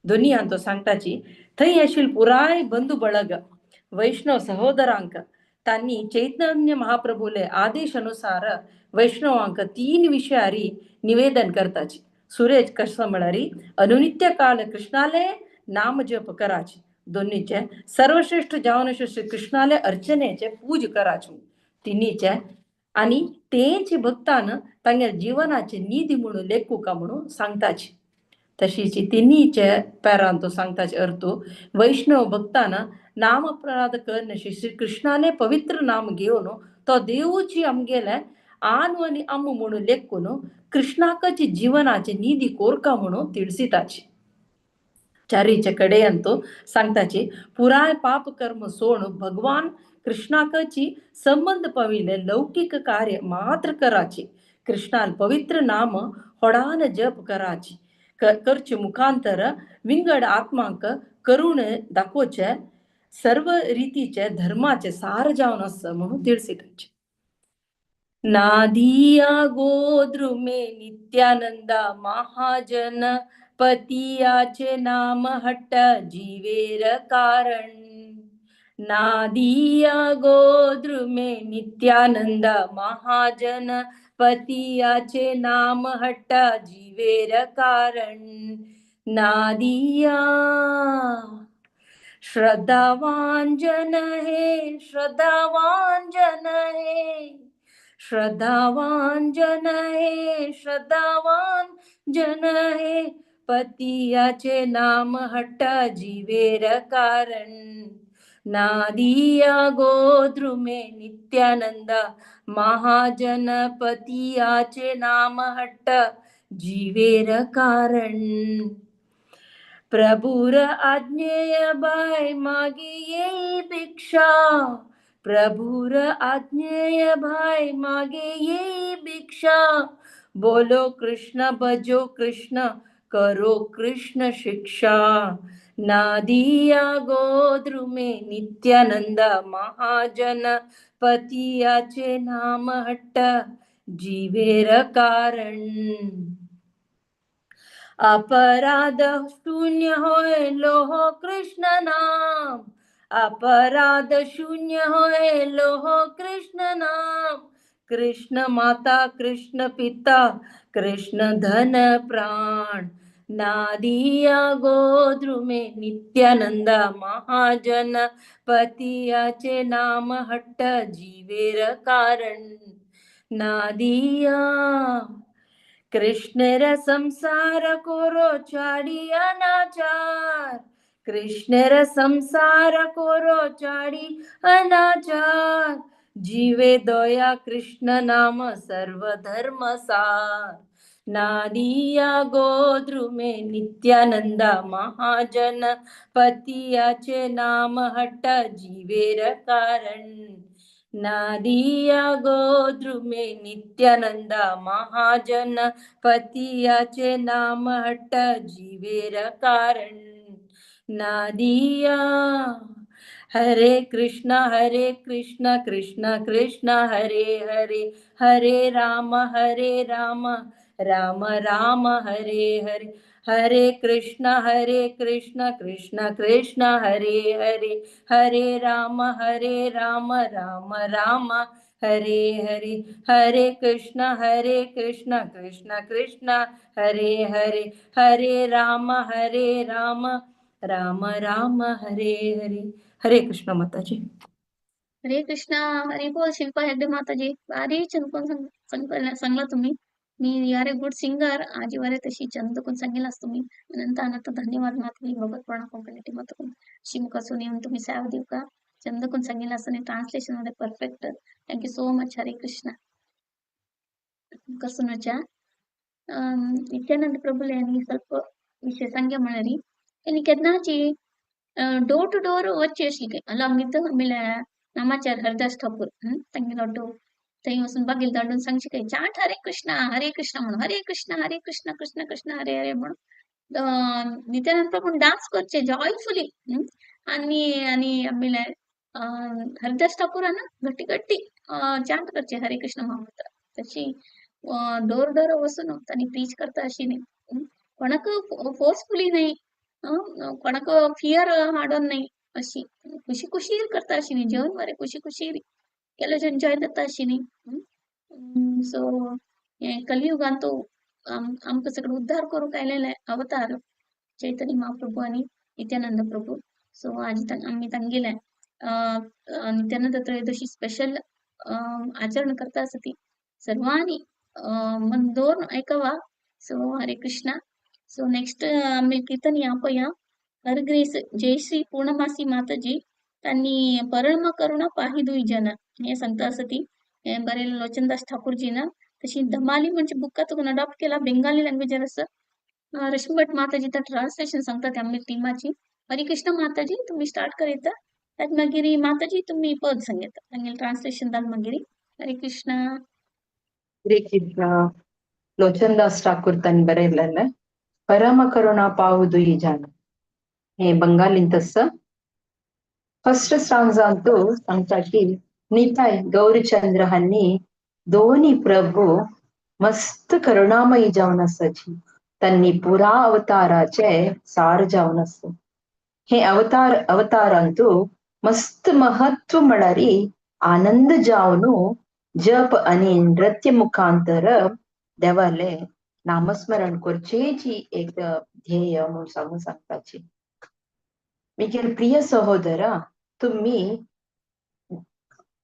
दोनी हांतो सांगताची थंय आशिल्ले पुराय बंधू बळग वैष्णव सहोदरांक तांणी चैतन्य महाप्रभूले आदेश अनुसार वैष्णवांक 3 विषयारी निवेदन करताची. सुरेश कसं म्हळ्यार अनुनित्य काल कृष्णाले नाम जप कराची, दोन्हीचे सर्वश्रेष्ठ जावन श्री कृष्णाले अर्चनेचे पूज कराचे, तिन्हीचे आणि तेच भक्तान तांगेल्या जिवनाचे निधी म्हणून लेखुका म्हणून सांगताची. तशीची तिन्हीचे पॅरांतो सांगताचे अर्थ वैष्णव भक्ताना नाम अपराध करनशी श्री कृष्णाले पवित्र नाम घेवन तो देवूची आमगेले आनु आनी अम्म म्हणून लेखून कृष्णाकची जीवनाचे निधी कोरका म्हणून तिळसिताची. चारीचे कडे अंतो सांगताची पुराय पाप कर्म सोड भगवान कृष्णाकची संबंध पविले लौकिक कार्य मात्र कराची. कृष्णाल पवित्र नाम होडान जप कराची करचे मुखांतर विंगड आत्मांक करुण दाखोवचे सर्व रीतीचे धर्माचे सार जावन आसा म्हणून तिळसिताचे. नादिया गोद्रुमे नित्यानंदा महाजन पतियाचे नाम हट्ट जीवेर कारण. नादिया गोद्रुमे नित्यानंद महाजन पतियाचे नाम हट्ट जीवेर कारण. नादिया श्रद्धावान जन हे, श्रद्धावान जन हे, श्रद्धावान जन हे, श्रद्धावान जन हे पतियाचे नाम हट्ट जीवेर कारण. नादिया गोद्रुमे नित्यानंद महाजन पतियाचे नाम हट्ट जीवेर कारण. प्रभुर आज्ञेय बाय मागे येई भिक्षा, प्रभुर आज्ञेय भाई मागे येई भिक्षा. बोलो कृष्ण भजो कृष्ण करो कृष्ण शिक्षा. नादिया गोद्रुमे नित्यानंद महाजन पतियाचे नाम हट्ट जीवेर कारण. अपराध शून्य होय लोह कृष्ण नाम, अपराध शून्य होय लोह कृष्ण नाम. कृष्ण माता कृष्ण पिता कृष्ण धन प्राण. नादिया गोद्रुमे नित्यानंद महाजन पतियाचे नाम हट्ट जीवेर कारण. नादिया कृष्णेर संसार कोरो चाडी अनाचार, कृष्णेर संसार कोरो चाडी अनाचार. जीवे दया कृष्ण नाम सर्व धर्म सार. नादिया गोद्रुमे नित्यानंद महाजन पतियाचे नाम हट्ट जीवेर कारण. नादिया गोद्रुमे नित्यानंद महाजन पतियाचे नाम हट्ट जीवेर कारण. नादिया हरे कृष्ण कृष्ण कृष्ण हरे हरे, हरे राम राम राम हरे हरे. हरे कृष्ण कृष्ण कृष्ण हरे हरे, हरे राम राम राम हरे हरे. हरे कृष्ण कृष्ण कृष्ण हरे हरे, हरे राम राम राम हरे हरे. हरे कृष्ण माताजी. हरे कृष्णा, हरे बोल. शिल्पा हेगडे माताजी, भारी चंद सांगला तुम्ही. मी you are a good singer. आजीवारे तशी चंद कोण सांगितलास तुम्ही. अनंत अनंत धन्यवाद माताजी. भगवत प्रणा कोंकणी टीमातून शिमुखासून येऊन तुम्ही सेवा देऊ का चंद कोण सांगितलं असं ट्रान्सलेशन मध्ये perfect. Thank you so much. Hare Krishna. कसुनच्या Nityanand प्रभुले यांनी ಸ್ವಲ್ಪ विषय सांगे म्हणाली. त्यांनी केन्नाची डोर टू डोर वच्चे आशिल्ले. अला आमी आमile नामाचार हरिदास ठाकूर तांगेलो ऑटो थंय वचून बागील दांडून सांगचे काय चाट हरे कृष्ण म्हणून हरे कृष्ण कृष्ण कृष्ण हरे हरे म्हणून नित्यानंद प्रभू डान्स करचे जॉयफुली. आणि आणि आमile हरिदास ठाकूरान घट्टी घट्टी चांट करचे हरे कृष्ण महामंत्र. तशी डोर डोर वचून तांणी प्रीच करता अशी न्ही, कोणाक फोर्सफुली नाही, कोणाक फियर हाडून नाही, अशी खुशी खुशीर करता अशी न्ही, जेवण बरें खुशी खुशीर केलो एन्जॉय जाता अशी न्ही. सो हे कलियुगान तो आमकां सगळो उद्धार करूंक आयलेले अवतार चैतन्य महाप्रभू आणि नित्यानंद प्रभू. सो आज आमी तांगेले नित्यानंद त्रयोदशी स्पेशल आचरण करता आसा ती सर्वांनी मन दवरून आयकवा. सो हरे कृष्णा. सो नेक्स्ट आमी कीर्तन या पया हर ग्रेस जयश्री पूर्णमासी माताजी तांणी परम करुणा पाही दुई जन हे सांगता आसा ती बरें लोचनदास ठाकूरजीना. तशी धमाली म्हणजे बुक्का तुका अडॉप्ट केला बेंगाली लँग्वेजार आसा. रश्मी भट माताजी ट्रान्सलेशन सांगता ते आमगे टिमाची. हरे कृष्ण माताजी तुम्ही स्टार्ट करयता त्यात मागीर माताजी तुम्ही पद सांगता तांगेलें ट्रान्सलेशन जालें मागीर. हरे कृष्ण. हरे कृष्ण. लोचनदास ठाकूर तांणी बरयलेलें परम करुणा पाहुदु ಈ ಜಾನ हे बंगालींत आसा. फर्स्ट स्टांजांतू सांगता की निताय गौरचंद्र हांणी दोनी प्रभू मस्त करुणामयी जावन आसाची. तांणी पुरा अवताराचे सार जावन आसा. हे अवतार अवतारांतू मस्त महत्व म्हळ्यार आनंद जावन जप आनी नृत्य मुखांतर देवाले नामस्मरण करचेची एक ध्येय म्हणून सांगून सांगताची. मिगेल प्रिय सहोदरा, तुम्ही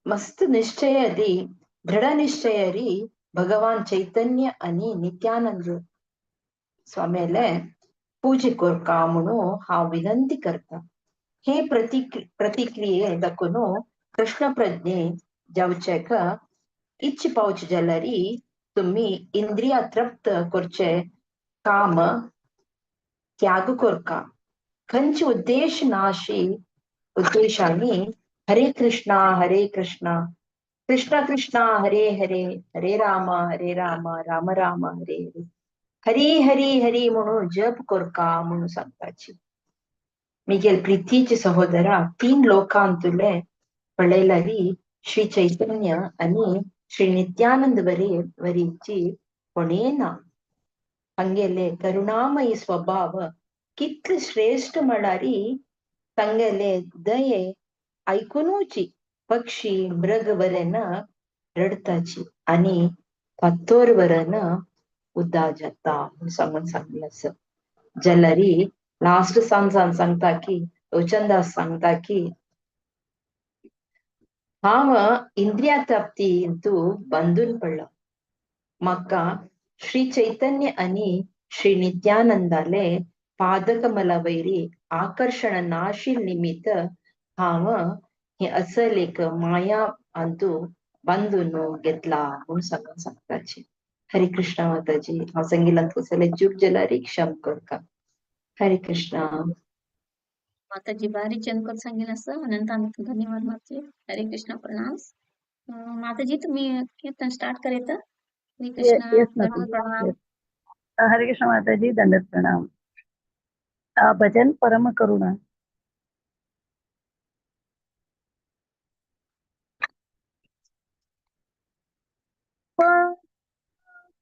मस्त निश्चयरी दृढ निश्चयरी भगवान चैतन्य आणि नित्यानंद स्वाम्याले पूजे करका म्हणून हांव विनंती करता. हे प्रतिक्रिये दाखोवन कृष्ण प्रज्ञे जावचेक इच्छ पावचे जाल्यार तुम्ही इंद्रिया तृप्त करचे काम त्याग करका. खंयचे उद्देश नाशी उद्देशांनी हरे कृष्णा हरे कृष्णा कृष्ण कृष्णा हरे हरे हरे राम राम राम हरे हरे हरी हरी हरी म्हणून जप करका म्हणून सांगताची. मिगेल प्रितीचे सहोदरा, तीन लोकांतुले पळयल्यारी श्री चैतन्य आणि श्री नित्यानंद वरीची कोणें ना. हांगेले करुणामयी स्वभाव कितले श्रेष्ठ म्हळ्यारी तांगेले दये आयकुनूची पक्षी मृग वरेन रडताची आनी फातोर वरन उद्दा जाता म्हणून सांगून सांगलें आसा. जाल्यारी लास्ट सांजान सांगता की लोचनदास सांगता की हांव इंद्रिया तृप्तींतू बांदून पडला. म्हाका श्री चैतन्य आनी श्री नित्यानंदाले पादकमला वयरी आकर्शण नाशील निमित्त हांव हे असल एक माया हांतू बांदून घेतला म्हणून सांगून सांगताची. हरे कृष्ण माताजी, हांव सांगिल्ल्यान कसले चूक जाल्यार क्षम करका. हरे कृष्ण. माताजी बारी चंद कर सांगेल आसा. अनंत अनंत धन्यवाद माताजी. हरे कृष्ण प्रणाम. माताजी तुम्ही कीर्तन स्टार्ट करयता. हरे कृष्ण. येस दंडवत माताजी. प्रणाम. हरे कृष्ण माताजी, दंडवत प्रणाम. भजन परम करुणा.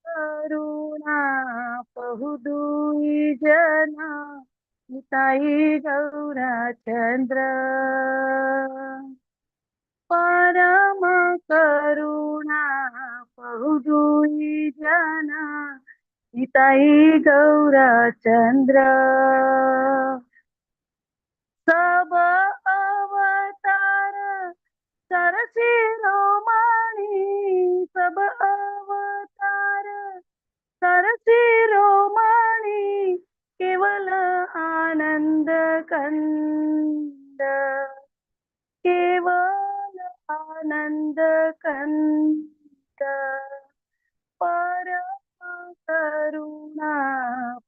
करुणा बहुदुई जना निताई गौराचंद्र. परम करुणा बहुदुई जना निताई गौराचंद्र. सब अवतार सरसिरोमणि, सब अवतार सरसिरोमणि, केवल आनंद कंद, केवल आनंद कंद. परम करुणा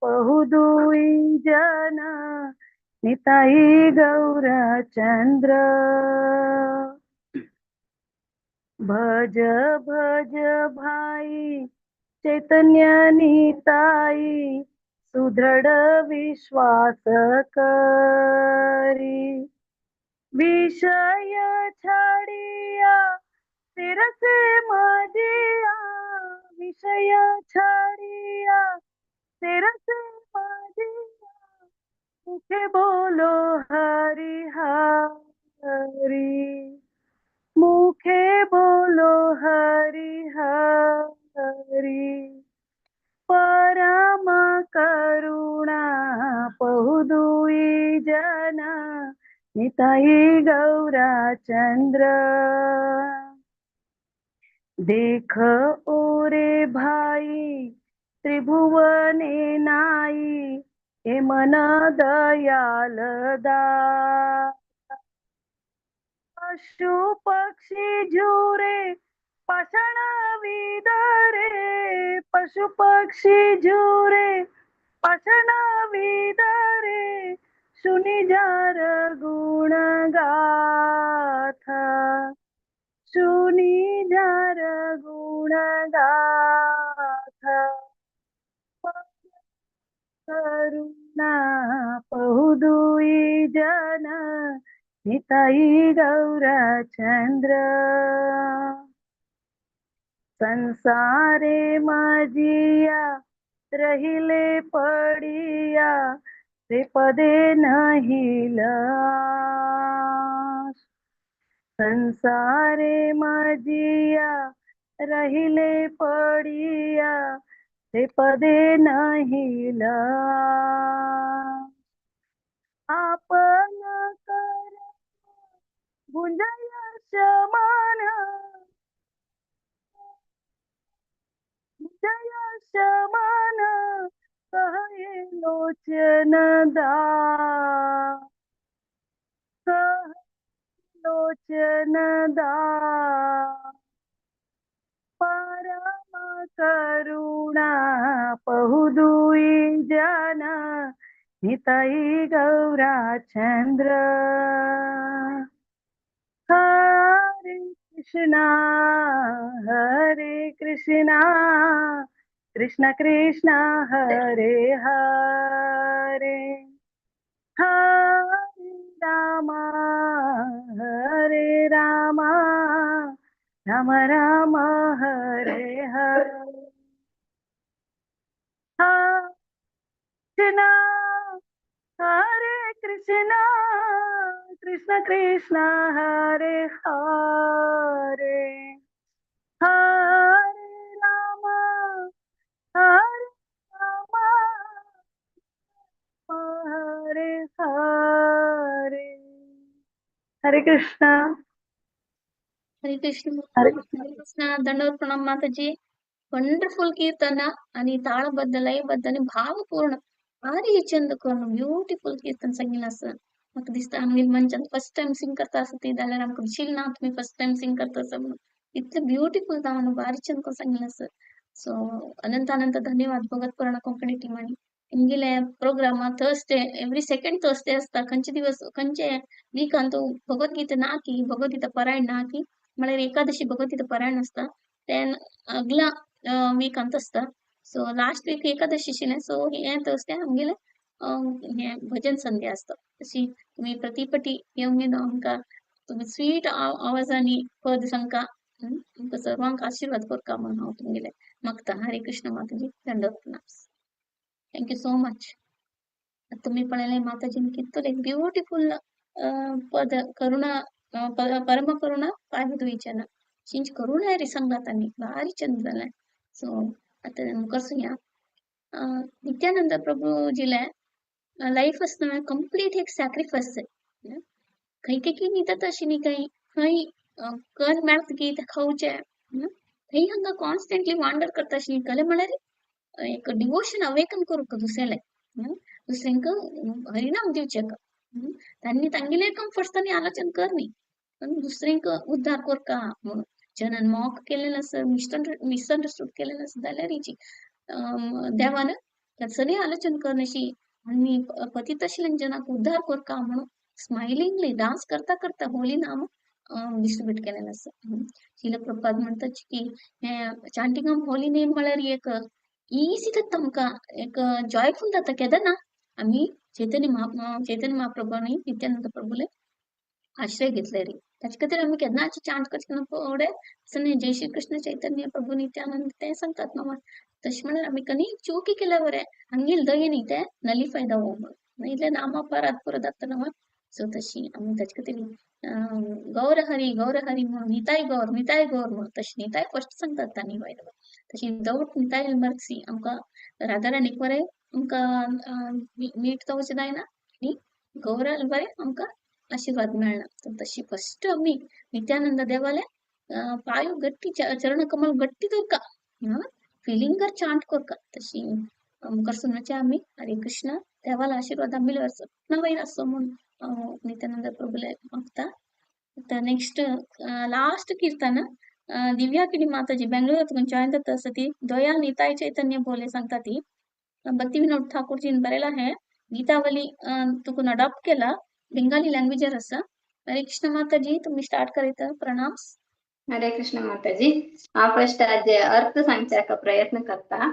बहुदुई जना निताई गौराचंद्र. भज भज भाई चैतन्य निताई, सुदृढ विश्वास करी. विषय छाडिया शिरसे मजिया, विषय छाडिया शिरसे मजिया, मुखे बोलो हरि हरि, मुखे बोलो हरि हरि. परम करुणा बहुदुई जना निताई गौराचंद्र. देख ओरे भाई त्रिभुवने नाई हे मन दयाल पशु पक्षी झुरे पाषाण विदरे, पशु पक्षी झुरे पाषाण विदरे, सुनी जार गुण गाथा, सुनी जार गुण गाथा. करुणा पहुदुई जन निताई गौरचंद्र. संसारे मजिया रहिले पडिया, ते पदे नहिल. संसारे मजिया रहिले पडिया, ते पदे नहिल. आपण कर भुंजयशमान, भुंजयशमान कहे लोचन दा, कहे लोचन दा. परम करुणा पहुदुई जन निताई गौराचंद्र. हरे कृष्णा हरे कृष्णा कृष्ण कृष्ण हरे हरे, हरे रामा हरे रामा राम राम हरे हरे. कृष्णा हरे कृष्णा कृष्ण कृष्ण हरे हरे, हरे राम हरे राम हरे हरे. हरे कृष्णा. हरे कृष्ण. हरे हरे कृष्ण. दंडवत प्रणाम माताजी. वंडरफुल कीर्तन आणि ताळबद्ध लयबद्ध आणि भावपूर्ण भारी चंद करून ब्युटिफुल कीर्तन सांगितलं. असं म्हाका दिसता आमगेले मंचान फर्स्ट टायम सिंग करता आसत ती जाल्यार आमकां दिशिल्लें ना तुमी फर्स्ट टायम सिंग करता आसा म्हणून. इतलें ब्युटिफुल जावन भारी चंद करून सांगिल्लें आसा. सो अनंत अनंत धन्यवाद भगत पुराण कोंकणी टिमानी. तुमगेले programme Thursday, every second Thursday आसता. खंयचे दिवस खंयचे विकान तो भगवद्गीता ना की भगवद्गीता पारायण ना की म्हळ्यार एकादशी भगवद्गीता पारायण आसता तेन अगला विकांत आसता. सो लास्ट वीक एकादशी आशिल्लें. सो हें थर्सडे आमगेलें हें भजन संध्या आसता. तशी तुमी प्रतिपटी येवन येवन आमकां तुमी स्वीट आवाजांनी पद सांगका, आमकां सर्वांक आशिर्वाद करका म्हणून हांव तुमगेलें मागता. हरे कृष्ण माताजी. दंडवत प्रणाम. Thank you so much. तुमी पळयलें माताजीन कितलो एक ब्युटिफूल पद करुणा परम करुणा पाहिदुईचन शिंच करुणा रे सांगला तांणी भारी चंद जालें. सो आतां मुखार सुया नित्यानंद प्रभूजीले लायफ आसतना कंप्लीट एक सॅक्रिफायस. खंय खंय न्हिदत अशी न्ही, खंय खंय कर मेळत की तें खावचें, थंय हांगा कॉन्स्टंटली वांडर करता अशी न्ही. कले म्हळ्यार एक डिवोशन अवेकन करूंक दुसऱ्याले, दुसऱ्यांक हरिनाम दिवचें. तांणी तांगेले कम्फर्ट्स तांणी आलोचन कर न्ही, पण दुसऱ्यांक उद्धार करका म्हणून जनन मॉक केलेलं आसा, मिसअंडरस्टूड केलेलं आसा जाल्यार हिची देवान ताचो आलोचन करनशी आनी पतित आशिल्ल्या जनाक उद्धार करका म्हणून स्मायलिंगली डान्स करता करता होली नाम डिस्ट्रीब्यूट केलेलं आसा. शिल प्रभुपाद म्हणटात की हें चांटिंग ऑफ होली नेम म्हळ्यार एक इजी जाता आमकां, एक जॉयफूल जाता. केन्ना आमी चैतन्य महाप्रभू नित्यानंद प्रभूले आश्रय घेतले रे, ताचे खातीर आमी केन्नाच चांट करतना फुडें असं जय श्री कृष्ण चैतन्य प्रभू नित्यानंद ते सांगतात न्हू. तशें म्हळ्यार आमी कनी चोकी केल्या बरें हांगेल दये न्ही तें नलिफाय जावो म्हणून इतलें नामा परत परत जाता न्हू. सो तशी आमी ताचे खातीर गौर हरी गौर हरी म्हणून निताय गौर निताय गौर म्हणून तशें निताय फर्स्ट सांगतात तांणी बाय. तशी विदावट निताय मर्सी आमकां राधा राणीक बरें आमकां मीट जावचें जायना आनी गौरा बरें आमकां आशिर्वाद मेळना. तर तशी फर्स्ट आमी नित्यानंद देवाले पांय गट्टी चरण कमल गट्टी दवरका, फिलिंगर चांट करता तशी मुखार सुनचे आमी. हरे कृष्ण. देवाला आशीर्वाद आमी सपना वयर आसचो म्हूण नित्यानंद प्रभुले मागता. आतां नेक्स्ट लास्ट कीर्तन दिव्या किडी माताजी बेंगळूरातून जॉईन जाता आसा ती दयाल निताय चैतन्य बोले सांगता ती. भक्ती विनोद ठाकूरजीन बरयला हे गीतावली तुकून अडॉप्ट केला, बेंगाली लँग्वेजर आसा. हरे कृष्ण माताजी, तुम्ही स्टार्ट करीत. प्रणाम. हरे कृष्ण माताजी. हांव फर्स्ट आज अर्थ सांगच्याक प्रयत्न करता.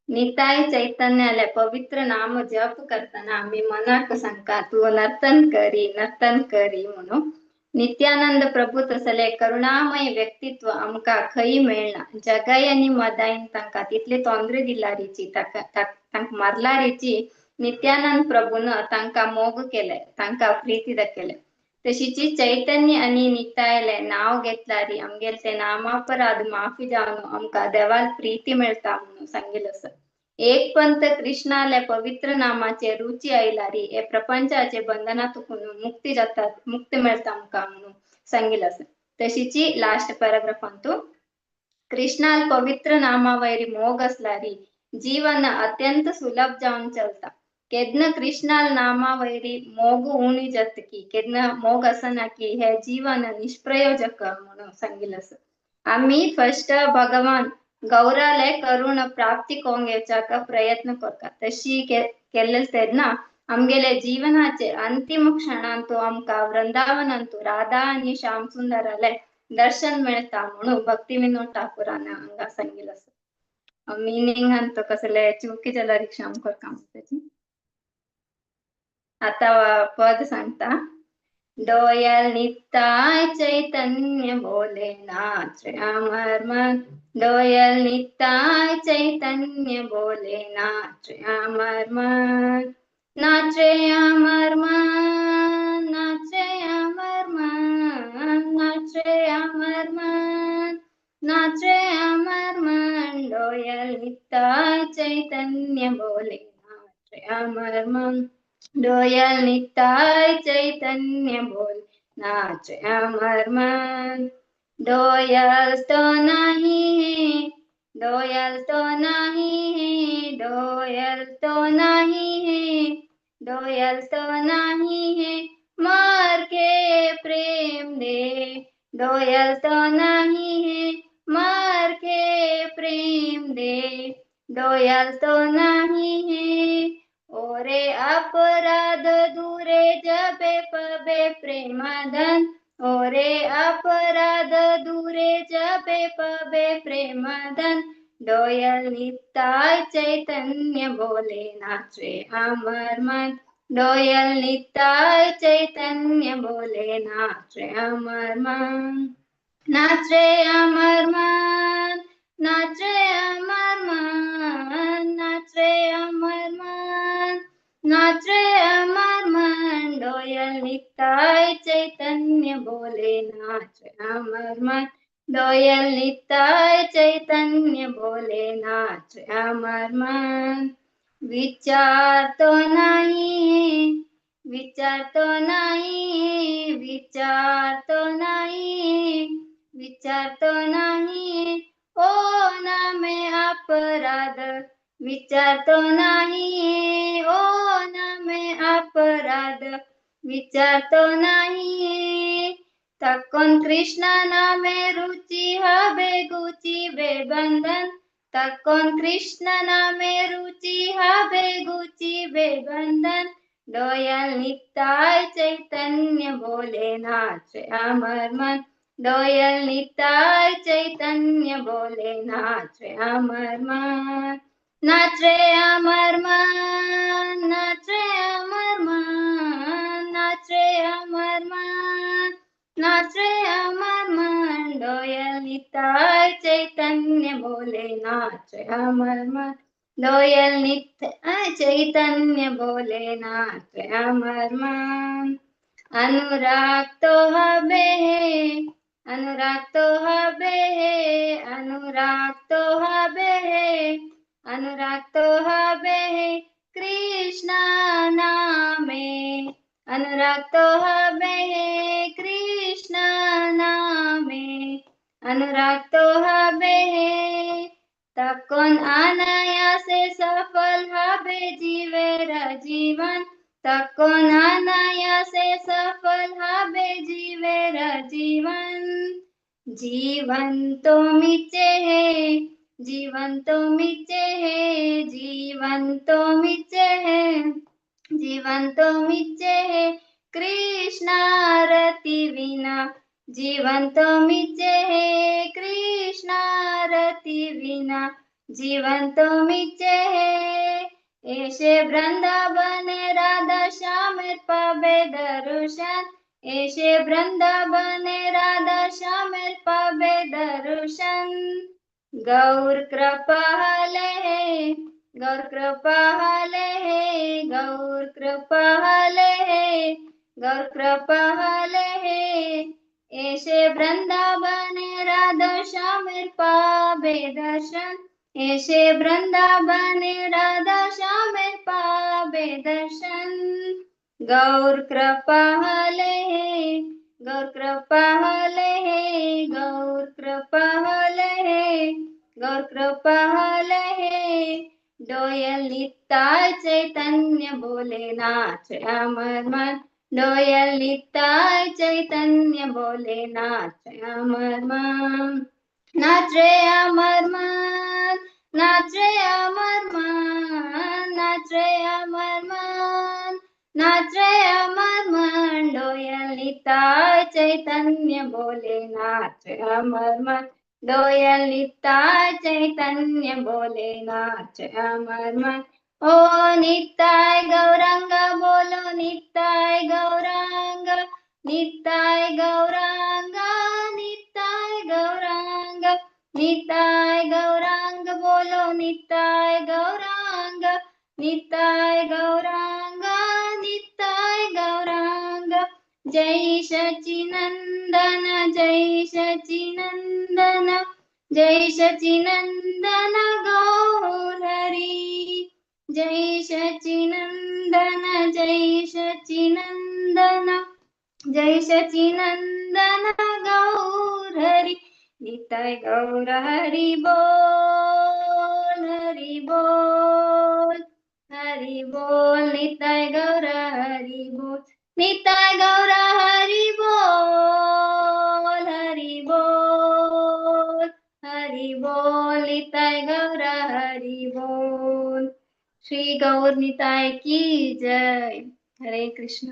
निताय चैतन्याले पवित्र नाम जप करतना आमी मनाक सांगता तूं नर्तन करी नर्तन करी म्हणून. नित्यानंद प्रभू तसले करुणामय व्यक्तित्व आमकां खंय मेळना. जगाय आनी मदायन तांकां तितले तोंद्रे दिलारीची तांकां मारलारीची नित्यानंद प्रभून तांकां मोग केले, तांकां प्रीती दाखयले. तशीची चैतन्य आनी नितायले नांव घेतलारी आमगेले ते नामापराध माफी जावन आमकां देवाल प्रीती मेळटा म्हणून सांगिल्लें आसा. एक पंथ कृष्णाले पवित्र नामाचे रुची आयलारी हे प्रपंचाचे बंधनातून मुक्ती जाता, मुक्ती मेळटा आमकां म्हणून सांगिल्लें आसा. तशीची लास्ट पॅराग्राफांतू कृष्णाल पवित्र नामावैरी मोग असलारी जीवन अत्यंत सुलभ जावन चलता. केदना कृष्णाल नामावैरी मोग उणी जात की केदना मोग आसना की हे जीवन निष्प्रयोजक म्हणून सांगिल्लें आसा. आमी फर्स्ट भगवान गौराले करुण प्राप्ती कोंग येवच्याक प्रयत्न करता. तशी केल्ले तेन्ना आमगेले जीवनाचे अंतिम क्षणांतू आमकां वृंदावनांतू राधा आनी श्याम सुंदराले दर्शन मेळता म्हणून भक्ती विनोद ठाकूरान हांगा सांगिल्लें आसा. मिनींग अंत कसले चुकी जाल्यार क्षमा करता ताची. आता पद सांगता. डोयल निताय चैतन्य बोले नाच अमर मन, डोयल निताय चैतन्य बोले नाच अमर मन, नाचे अमर मन, नाचे अमर मन, नाचे अमर मन, नाचे अमर मन, डोयल निताय चैतन्य बोले नाचे अमर मन, डोयल निताय चैतन्य बोल नाच अमर मन. डोयल तो नहीं है, डोयल तो नहीं है, डोयल तो नहीं है, डोयल तो नहीं है, मार के प्रेम दे, डोयल तो नहीं है, मार के प्रेम दे, डोयल तो नहीं है. ओरे अपराध दूरे जबे पबे प्रेमधन, ओरे अपराध दूरे जबे पबे प्रेमधन, डोयल निताय चैतन्य बोले नाचे अमर मन, डोयल निताय चैतन्य बोले नाचे अमर मन, नाचे अमर मन, नाचे अमर मन, नाचे अमर मन, नाचे अमर मन, डोयल निताय चैतन्य बोले नाचे अमर मन, डोयल निताय चैतन्य बोले नाचे अमर मन. विचार तो नहीं, विचार तो नहीं, विचार तो नहीं, विचार तो नहीं, ओ नामे अपराध, विचार तो नाही, ओ नामे अपराध, विचार तो नाही. तखन कृष्ण नामे रुचि हबे गुचिबे बंधन, तखन कृष्ण नामे रुचि हबे गुचिबे बंधन, डोयल निताय चैतन्य बोले नाचे अमर मन, डोयल निताय चैतन्य बोले नाचे अमर मन, नाचे अमर मन, नाचे अमर मन, नाचे अमर मन, नाचे अमर मन, डोयल निताय चैतन्य बोले नाचे अमर मन, डोयल निताय चैतन्य बोले नाचे अमर मन. अनुराग तो हबे है, अनुराग तो हबे है, अनुराग तो हबे है, अनुराग तो हबे है कृष्ण नामे, अनुराग तो हबे है कृष्ण नामे, अनुराग तो हबे है. তখন অনায়াসে সফল হবে জীবের জীবন, তখন অনায়াসে সফল হবে জীবের জীবন। জীবন তো মিছে হে, জীবন তো মিছে হে, জীবন তো মিছে হে, জীবন তো মিছে হে কৃষ্ণারতি বিনা, জীবন তো মিছে হে কৃষ্ণারতি বিনা, জীবন তো মিছে হে। এসে বৃন্দাবনে রাধা শ্যামের পাবে দর্শন, এসে বৃন্দাবনে রাধা শ্যামের পাবে দর্শন। গৌর কৃপা হলে হে, গৌর কৃপা হলে হে, গৌর কৃপা হলে হে, গৌর কৃপা হলে হে। এসে বৃন্দাবনে রাধা শ্যামের পাবে দর্শন, এসে বৃন্দাবনে রাধা শ্যামের পাবে দর্শন। গৌর কৃপা হলে হে, গৌর কৃপা হলে হে, গৌর কৃপা হলে হে, গৌর কৃপা হলে হে। ডোয়ল নিতাই চৈতন্য বলে নাচ আমার মন, ডোয়ল নিতাই চৈতন্য বলে নাচ আমার মন, নাচ রে আমার মন, নাচ রে আমার মন, নাচ রে আমার মন, নাচ রে আমার মন। ডোয়ল নিতাই চৈতন্য বলে নাচ আমার মন, ডোয়ল নিতাই চৈতন্য বলে নাচ আমার মন। ও নিতাই গৌরাঙ্গ বলো নিতাই গৌরাঙ্গ, নিতাই গৌরাঙ্গ, নিতাই গৌরাঙ্গ, নিতাই গৌরাঙ্গ বলো নিতাই গৌরাঙ্গ, নিতাই গৌরাঙ্গ, নিতাই গৌরাঙ্গ। জয় সচিনন্দন, জয় সচিনন্দন, জয় সচিনন্দন গৌর হরি, জয় সচিনন্দন, জয় সচিনন্দন, জয় সচিনন্দন গৌর হরি। নিতাই গৌর হরি বল, হরি বল, হরি বল, নিতাই গৌর হরি বল, নিতাই গৌর হরি বল, হরি বল, হরি বল, নিতাই গৌর হরি বল। শ্রী গৌর নিতাই কি জয়। হরে কৃষ্ণ।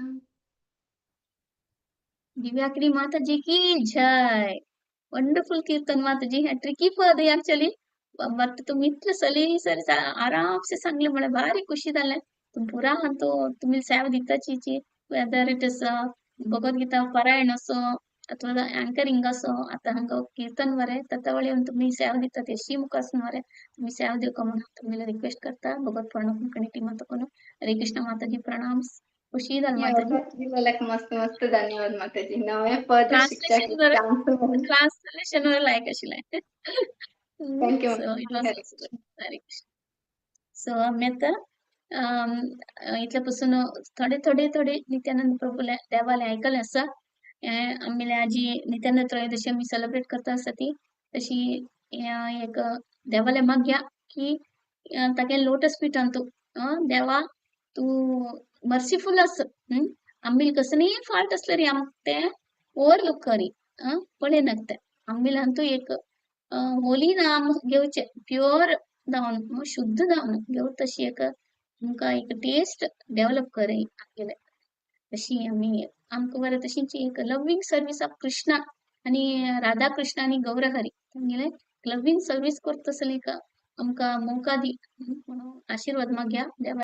दिव्याकरी माता जी की जय। वंडरफुल कीर्तन माता जी। ट्रिकी पद एक्चुअली, बट तुम इतले सलीस आराम से सांगले म्हळ्यार भारी खुशी जालें। तुम पुरा तो तुमी सेवा दिताची, weather it is Bhagavad Gita पारायण असो अथवा अँकरिंग असो, आतां हांगा कीर्तन मरे तत्वळी तुमी सेवा दितात यशी मुखासून मरे तुमी सेवा दिवका म्हणून तुमी रिक्वेस्ट करता भगवत प्रणव टीमा तकून। हरे कृष्ण माताजी, प्रणाम। खुशी जाली माताजी। मस्त मस्त धन्यवाद माताजी। नवे पद ट्रान्सलेशन ट्रान्सलेशन लायक आशिल्लें। Thank you. So it was Hare Krishna. So आमी आतां इतले पासून थोडे थोडे थोडे नित्यानंद प्रभुले देवाले आयकलें आसा। आमगेले आजी नित्यानंद त्रयोदशी आमी सेलिब्रेट करता आसा ती तशी एक देवाले मागया की तागे लोटस पीठान तूं देवा तूं मर्सीफुल आस, आमगेले कसलीय फाल्ट आसल्यार आमकां तें ओवरलूक करी, पळयनाका तें। आमगेल्यान तूं एक होली नाम घेवचें, प्युअर जावन शुद्ध जावन घेव, तशी एक आमकां एक टेस्ट डेवलप करी आमगेले। तशी आमी आमकां बरें तशीच एक लवींग सर्वीस ऑफ कृष्णा आनी राधा कृष्णा आनी गौरहरी तांगेले लवींग सर्वीस करता आसले एक आमकां मौका दी म्हणून आशिर्वाद मागया देवा।